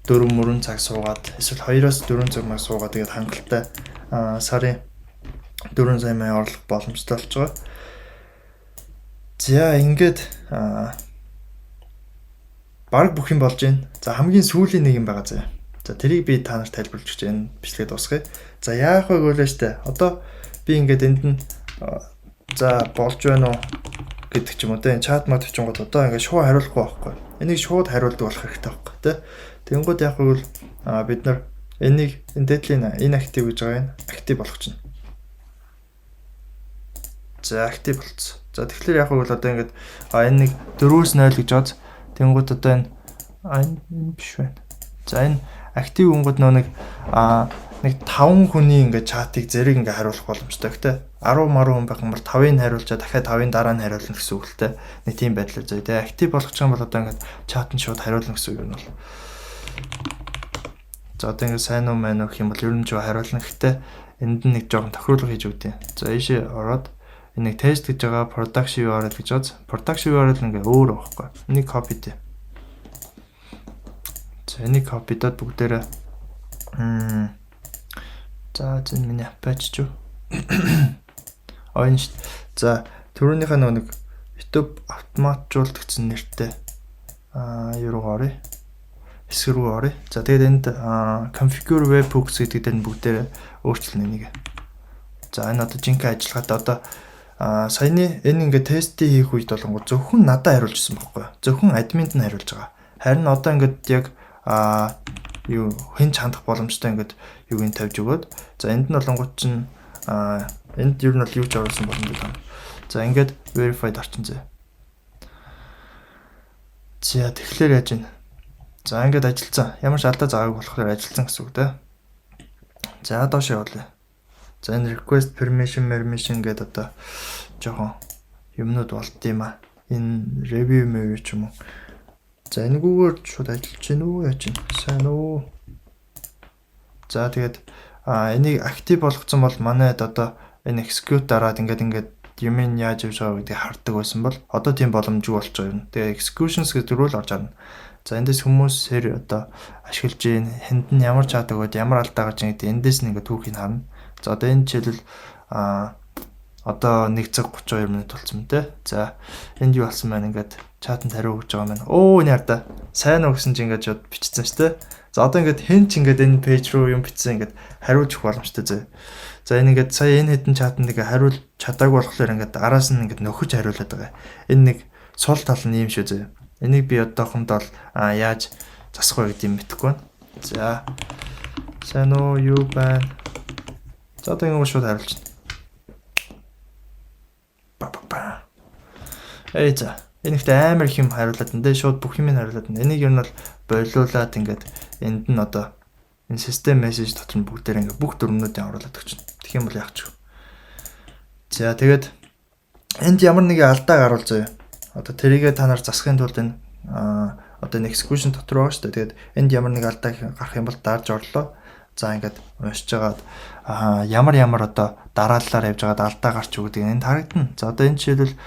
4 мөрөн цаг суугаад эсвэл 2-оос 4 цаг маг суугаад тэгээд хангалттай сарын 4 сая мая орлох боломжтой болж байгаа. За, ингээд баг бүх юм болж байна. За, хамгийн сүүлийн нэг юм байгаа заяа. За, тэрийг би та нарт тайлбарлаж өгч энэ бичлэгээ дуусгая. За, яах вэ гэвэл штэ. Одоо би ингээд энд нь за болж байна уу гэдэг ч юм уу те, чат мат очингууд одоо ингээд шууд хариулахгүй байхгүй. Энийг шууд хариулдаг болох хэрэгтэй байхгүй те. Тэнгүүд яг гэвэл бид нар энийг энэ deadline inactive гэж байгаа, энэ active болгочихно. За, active болцсон. За, тэгэхээр яг гэвэл одоо ингээд энэ нэг 4-өөс 0 гэж бодз. Тэнгүүд одоо энэ энэ биш байна. За, энэ active өнгөд нөө нэг 5 хүний ингээд чатыг зэрэг ингээд хариулах боломжтой. Гэтэ 10 маруу хүн байх юм бол 5-ыг хариулчаа дахиад 5-ын дараа нь хариулна гэсэн үг л те. Нэг тийм байдлаар зөө. Тэгээ active болгочих юм бол одоо ингээд чат нь шууд хариулна гэсэн үг юм бол. За, одоо ингээд сайн уу мань уу гэх юм бол ер нь ч хариулна. Гэтэ энд нь нэг жоохон тохируулга хийж өгдөө. За, ийшээ ороод энэ нэг тест гэж байгаа, production URL гэж байгаа. Production URL ингээ өөр байхгүй. Энийг copy дээ. За, энийг copy доод бүгдээрээ за, зэн миний Apache ч юу. Оён шүү. За, түрүүнийхээ нөгөө нэг YouTube автоматжуулагдсан нэртэй юу руу оръё. Хэсэг рүү оръё. За, тэгээд энд configure webhooks гэдэг дээр нь бүгдээрээ өөрчилнө энийг. За, энэ одоо жинхэнэ ажиллагаатай. Одоо саяны энэ ингээд тестийг хийх үед болонгоо зөвхөн надад хариулжсэн байхгүй юу? Зөвхөн админд нь хариулж байгаа. Харин одоо ингээд яг юу хэн ч хандах боломжтой ингээд юуг нь тавьж өгөөд, за, энд нь болонгууд чинь энд ер нь бол юу ч оруулсан боломжтой байна. За, ингээд verified орчин зэ. За, тэгэхээр яаж вэ? За, ингээд ажилласан. Ямар ч алдаа заагааг болохоор ажилласан гэсэн үг дээ. За, доош явуулъя. За, энэ request permission гэдэг одоо жоохон юмнууд болд юм а. Энэ review мэв ч юм уу. За, энэгүүгээр шууд ажиллаж гин үү, яаж гин? Сайн уу? За, тэгээд энийг active болгоцсон бол манайд одоо энэ execute дараад ингээд юм яаж явж байгаа гэдгийг хардаг байсан бол одоо тийм боломжгүй болж байгаа юм. Тэгээ executions гэдэг рүү л орж харна. За, эндээс хүмүүс хэр одоо ашиглаж гин, хэнд нь ямар чат өгөөд ямар алдаа гарч ийн гэдэг эндээс нь ингээд түүхийг харна. За, одоо энэ жишээлбэл одоо 1 цаг 32 минут болсон юм те. За, энд юу болсон байна, ингээд чатанд хариу өгч байгаа маань. Өө, энэ харда. Сайн уу гэсэн чинь ингээд шууд бичсэн шүү дээ. За, одоо ингээд хэн ч ингээд энэ page руу юм бичсэн ингээд хариулж өгөх боломжтой зөө. За, энэ ингээд сая энэ хэдэн чатанд ингээд хариулж чадаагүй болохоор ингээд араас нь ингээд нөхөж хариулаад байгаа. Энэ нэг сул тал нь юм шүү зөө. Энийг би одоохондоо л яаж засах вэ гэдгийг мэдэхгүй байна. За, сайн уу, юу байна? За, одоо ингээд шууд хариулчихна. Ба ба ба. Эй, за. Энэ ихтэй амар их юм хариулаад энэ шууд бүх юм хариулаад. Энийг ер нь бол болиулаад ингээд энд нь одоо энэ систем мессеж дотор нь бүгдээр ингээд бүх дүрмнүүдийг оруулаад өгч. Тэгэх юм бол яах ч вэ? За, тэгээд энд ямар нэгэн алдаа гарвал заяа. Одоо тэрийгээ та нар засахын тулд энэ одоо энэ execution дотор байгаа шүү дээ. Тэгээд энд ямар нэг алдаа гарах юм бол дарж орлоо. За, ингээд уншиж байгаад ямар ямар одоо дарааллаар явж байгаад алдаа гарч өгдөг энд харагдана. За, одоо энэ жишээлбэл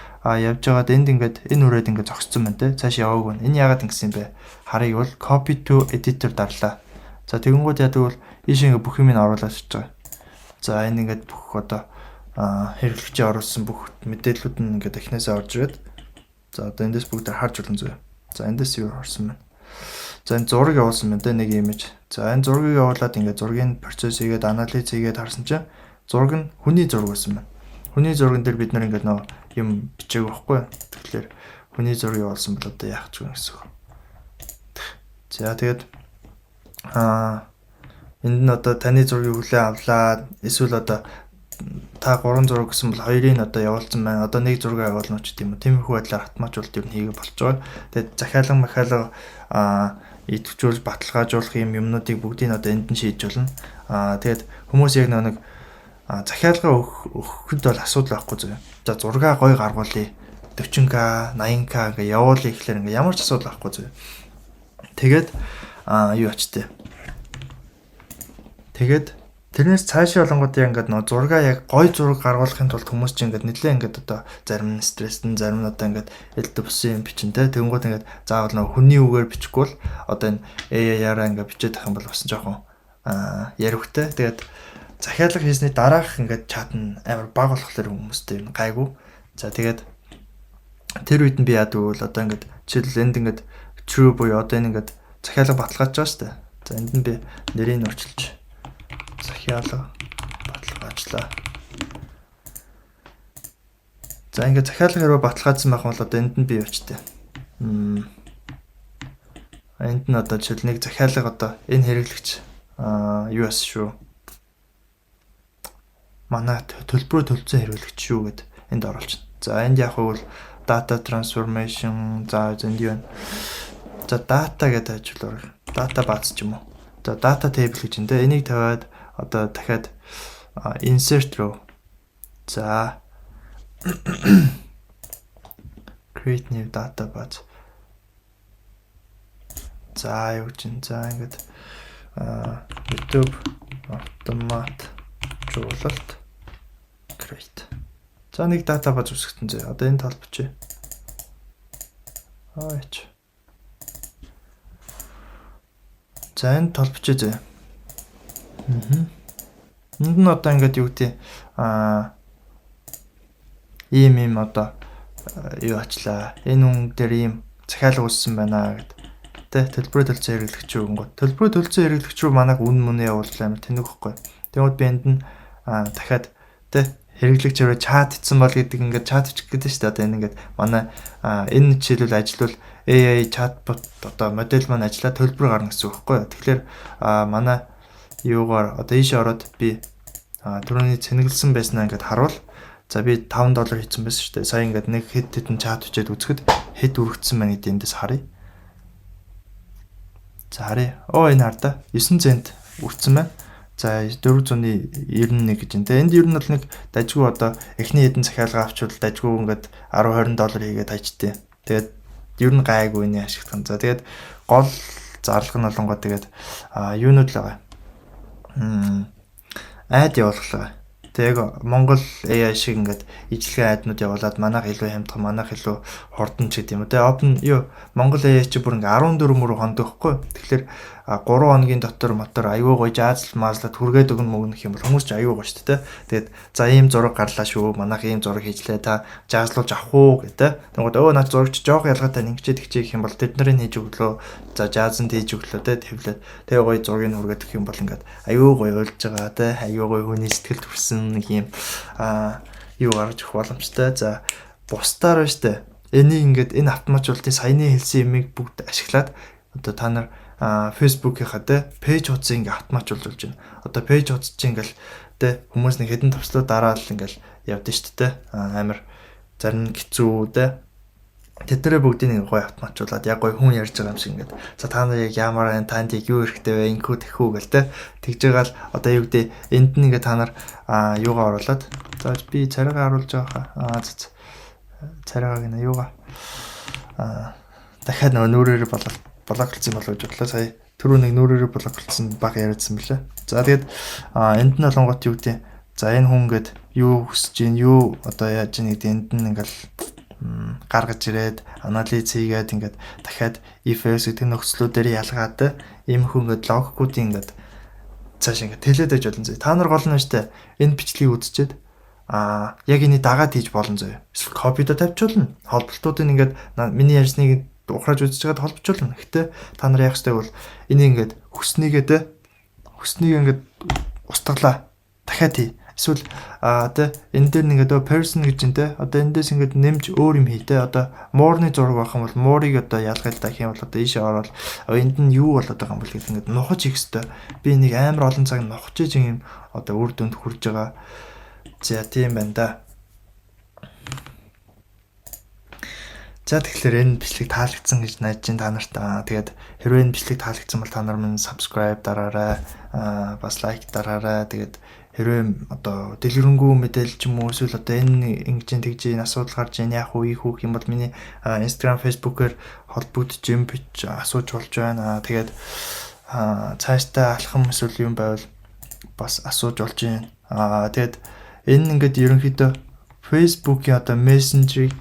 явж байгаад энд ингээд энэ үрээд ингээд зогссон байна те. Цааш яваагүй. Энэ яагаад ингэсэн юм бэ? Харъя бол copy to editor дарлаа. За, тэгэнгүүт яадаг бол ийш ингээд бүх юм нь оруулаад ирж байгаа. За, энэ ингээд бүх одоо хэрэглэгчийн оруулсан бүх мэдээллүүд нь ингээд эхнээсээ орж ирээд, за, одоо эндээс бүгд харж болно зөө. За, эндээс юу орсон байна? За, энэ зураг явуулсан байна те, нэг имиж. За, энэ зургийг явуулаад ингээд зургийн процесс хийгээд, анализ хийгээд харсан чинь зураг нь хүний зураг байсан байна. Хүний зурган дээр бид нар ингээд нөө юм бичээг байхгүй. Тэгэхээр хүний зураг явуулсан бол одоо яах ч юм гэсэн үг. За, тэгээд энд нь одоо таны зургийг хүлээн авлаа. Эсвэл одоо та гурван зураг гэсэн бол хоёрыг нь одоо явуулсан байна. Одоо нэг зураг явуулна ч гэдэм юм уу. Тиймэрхүү байдлаар автоматжуулалт ер нь хийгээ болж байгаа. Тэгээд захиалга махиалга идэвхжүүлж баталгаажуулах юм юмнуудыг бүгдийг нь одоо энд нь шийдэж болно. Тэгээд хүмүүс яг нэг захиалга өгөхөд бол асуудал байхгүй зөө. За, зургаа гой гаргуулъя. 40К, 80К ингээ явуулъя гэхлээр ингээ ямар ч асуудал байхгүй зөө. Тэгээд юу ачтээ. Тэгээд тэрнээс цаашаа болонгууд яг ингээд нөө зургаа яг гой зураг гаргуулахын тулд хүмүүс чинь ингээд нэлээ ингээд одоо зарим нь стресстэн, зарим нь одоо ингээд элдв бусын юм бичин те. Тэгэнгүүт ингээд заавал нөө хүний үгээр бичихгүй бол одоо энэ AI-аараа ингээд бичээд авах юм бол бас жоохон яривхтай. Тэгээд захиалга хийсний дараах ингээд чат нь амар бага болохоор хүмүүстэй юм гайгүй. За, тэгээд тэр үед нь би яадаг вэ? Одоо ингээд жишээлбэл энд ингээд true буюу одоо энэ ингээд захиалга баталгаажж байгаа шүү дээ. За, энд нь би нэрийг өөрчилж захиалга баталгаажлаа. За, ингээд захиалга хэрвээ баталгаажсан байх бол одоо энд нь би явчихдээ. Энд нь одоо жишээл нэг захиалга одоо энэ хэрэглэгч юу яасан шүү. Манай төлбөрөө төлсөн хэрэглэгч шүү гэд энд оруулчихна. За, энд яг бол data transformation, за, энд юу вэ? За, data гэдэг ажиллуулах. Data бааз ч юм уу. За, data table гэж энэ. Энийг тавиад одоо дахиад insert руу, за, create new database, за, юу гэж, за, ингээд YouTube автоматжуулалт create. За, нэг database үүсгэтэн зөө. Одоо энэ талбарч. Аач. За, энэ толбочээ зөө. Аа. Энд нь одоо ингээд юу гэдэг ийм ийм одоо юу ачлаа. Энэ хүн дээр ийм захиалга үүссэн байна гэд. Тэ, төлбөрөө төлсөн хэрэглэгч рүү гингууд. Төлбөрөө төлсөн хэрэглэгч рүү манайх үн мөнэ явуулах амар тэнэг хөхгүй. Тэгмээд би энд нь дахиад тэ хэрэглэгч рүү чат хийсэн бол гэдэг ингээд чат бичих гэдэг шүү дээ. Одоо энэ ингээд манай энэ жишээлбэл ажилвал AI chatbot одоо модель маань ажиллаа төлбөр гарна гэсэн үг байхгүй юу. Тэгэхээр манай юугаар одоо ийшээ ороод би түрүүний цэнэглэсэн байснаа ингээд харуул, за, би 5 доллар хийсэн байсан шүү дээ. Сая ингээд нэг хэд хэдэн чат бичээд үзэхэд хэд үргэлжсэн байна гэдэг эндээс харъя. За, харъя. Оо, энэ хар да. 9 цент үрцэн байна. За, 491 гэж байна. Энд ер нь бол нэг дажгүй одоо эхний хэдэн захиалга авчвал дажгүй ингээд 10 20 доллар хийгээд хайчтээ. Тэгээд ер нь гайгүй нэ ашиглах нь. За, тэгээд гол зарлага нь болонгоо тэгээд юунууд л байгаа. Ad явуулах л байгаа. Тэг яг Монгол AI шиг ингээд ижлэгэн ad нууд явуулаад манайх илүү хямдхан, манайх илүү хурдан ч гэдэг юм уу. Тэгээ open юу Монгол AI чи бүр ингээд 14 мөрөө хондох хгүй. Тэгэхээр 3 хоногийн дотор мотор аюу гоё жаазал маазлаад хүргээд өгнө мөгнөх юм бол хүмүүс ч аюу гоё шүү дээ. Тэгээд за, ийм зураг гарлаа шүү. Манайх ийм зураг хийжлээ. Та жаазлуулж авах уу гэдэг. Тэгвэл өө наад зурагч жоох ялгаатай ингэчээд тэгчээ гэх юм бол тэд нарын хийж өглөө. За, жаазанд хийж өглөө те, твлээд тэгээ гоё зургийг хүргээд өгөх юм бол ингээд аюу гоё уйлж байгаа те. Аюу гоё хүний сэтгэл төрсөн нэг юм юу гаргаж өгөх боломжтой. За, бусдаар байна штэ. Энийг ингээд энэ автоматжуулалтын саяны хэлсэн юмыг бүгд ашиглаад одоо та нар Facebook-ийнхаа те page хуудсыг ингээ автоматжуулж болж байна. Одоо page хуудас чинь ингээл те хүмүүс нэг хэдэн товчлоо дараал ингээл явдсан шүү дээ. Амар зарим нь хэцүү те. Тэднэрээ бүгдийг нэг гоё автоматжуулаад, яг гоё хүн ярьж байгаа юм шиг ингээд за, та нар яг ямар байна, танд яг юу хэрэгтэй вэ, ингэхүү тэхүү гэл те, тэгж байгаа л одоо юу гэдэг, энд нь ингээд та нар юугаа оруулаад, за, би царайгаа оруулж байгаа хаа, царайгаа гинэ, юугаа дахиад нөгөө нүүрээрээ болол block лцсон болов гэж бодлоо. Сая түрүү нэг нүүрээрээ block лцсон баг яриадсан бэлээ. За, тэгээд энд нь болонгот юу гэдэг, за, энэ хүн ингээд юу хүсэж гин, юу одоо яаж гин гэдэг энд нь ингээл гаргаж ирээд, анализ хийгээд, ингээд дахиад if else гэдэг нөхцлүүдээр ялгаад, ийм хүн ингээд логикуудын ингээд цааш ингээд тэлээд байж болно зөө. Та нар гол нь штэ энэ бичлэгийг үзчихэд яг энийг дагаад хийж болно зөө. Эсвэл copy до тавьчихулна. Холболтуудыг ингээд миний ярьсныг ухрааж үзэж байгаад холбочулна. Гэтэ та нар яах ёстой бол энийг ингээд хүснийгээ те, хүснийг ингээд устгалаа. Дахиад хий. Эсвэл тэ, энэ дээр нэг одоо person гэж юм те. Одоо эндээс ингээд нэмж өөр юм хий те. Одоо муурны зураг байх юм бол муурыг одоо ялгал та гэх юм бол одоо ийшээ ороод энд нь юу болоод байгаа юм бол гэдэг ингээд нухаж хийх хэвээр. Би нэг амар олон цаг нухаж иж юм одоо үр дүнд хүрж байгаа. За, тийм байна да. За, тэгэхээр энэ бичлэг таалагдсан гэж найдаж байна та нарт. Тэгээд хэрвээ энэ бичлэг таалагдсан бол та нар минь subscribe дараарай. Бас like дараарай. Тэгээд хэрвээ одоо дэлгэрэнгүй мэдээлэл ч юм уу, эсвэл одоо энэ ингэж тэгж энэ асуудал гарч ийн, яах вэ, ийх үү юм бол миний Instagram, Facebook-ээр холбогдож, юм бич асууж болж байна. Тэгээд цаашдаа алхам эсвэл юм байвал бас асууж болж байна. Тэгээд энэ ингээд ерөнхийдөө Facebook-ийн одоо Messenger-ыг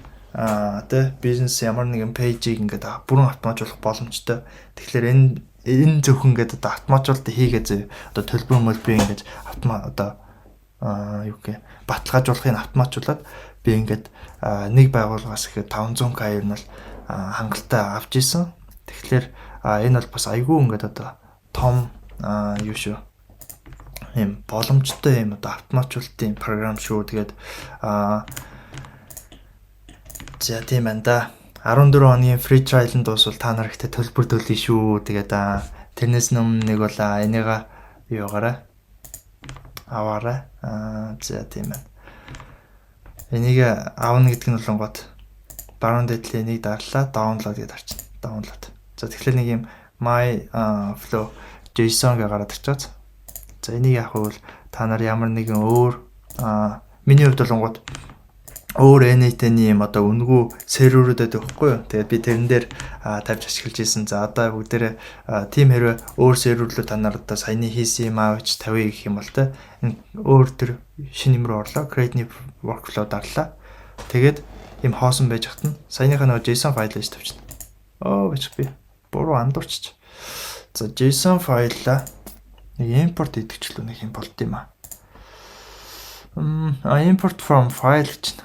тэ, бизнес ямар нэгэн page ийг ингээд бүрэн автоматжуулах боломжтой. Тэгэхээр энэ зөвхөн ингээд одоо автоматжуулалт хийгээ зөө. Одоо төлбөр мөлбөр ингээд автомат одоо юу гэх, баталгаажуулахыг автоматжуулаад би ингээд нэг байгууллагаас ихэд 500K ер нь бол хангалттай авч исэн. Тэгэхээр энэ бол бас айгүй ингээд одоо том юу шүү, юм боломжтой юм одоо автоматжуулалтын програм шүү. Тэгээд за, тийм байна да. 14 хоногийн free trial нь дуусвал та нар ихтэй төлбөр төлнө шүү. Тэгээд тэрнээс өмнө нэг бол энийга юугаарай, аваарай. За, тийм байна. Энийг авна гэдэг нь болонгот баруун дээд энийг дарлаа, download гэдээ харчихна. Download. За, тэгэхээр нэг юм my flow JSON гэж гараад ирчихээ. За, энийг яг бол та нар ямар нэгэн өөр, миний хувьд болонгот өөр n8n-ийн юм одоо үнэгүй серверүүд байдаг байхгүй юу. Тэгээд би тэрэн дээр тавьж ашиглаж исэн. За, одоо бүгдээрээ тийм хэрвээ өөр сервер рүү та нар одоо саяны хийсэн юм авч тавья гэх юм бол те, энэ өөр төр шинэ юм руу орлоо. Create new workflow дарлаа. Тэгээд юм хоосон байж хат нь саяныхаа нөгөө JSON файл гэж тавьчихна. Оо, бичих би буруу андуурчиж. За, JSON файлаа нэг импорт идэгчлүү нэг юм болд юм аа. Import from file гэж.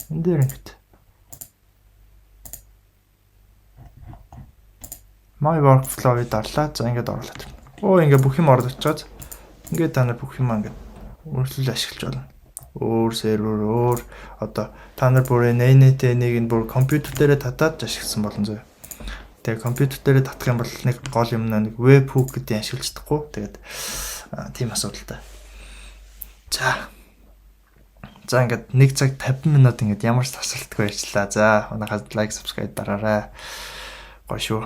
Энэ дээр ингэж. My workflow-ыг дарлаа. За, ингээд оруулаад ирнэ. Оо, ингээд бүх юм ороод очиод ингээд та нар бүх юм ингээд өөрчлөл ашиглаж болно. Өөр сервер, өөр одоо та нар бүр n8n-ийг нь бүр компьютер дээрээ татаад ашигласан болно зөө. Тэгээ компьютер дээрээ татах юм бол нэг гол юм нэг webhook гэдэг ашиглаж чадахгүй. Тэгээд тийм асуудалтай. За. За, ингээд 1 цаг 50 минут ингээд ямар ч тасралтгүй ярьчлаа. За, манайхаа like, subscribe дараарай. Гоё шүү.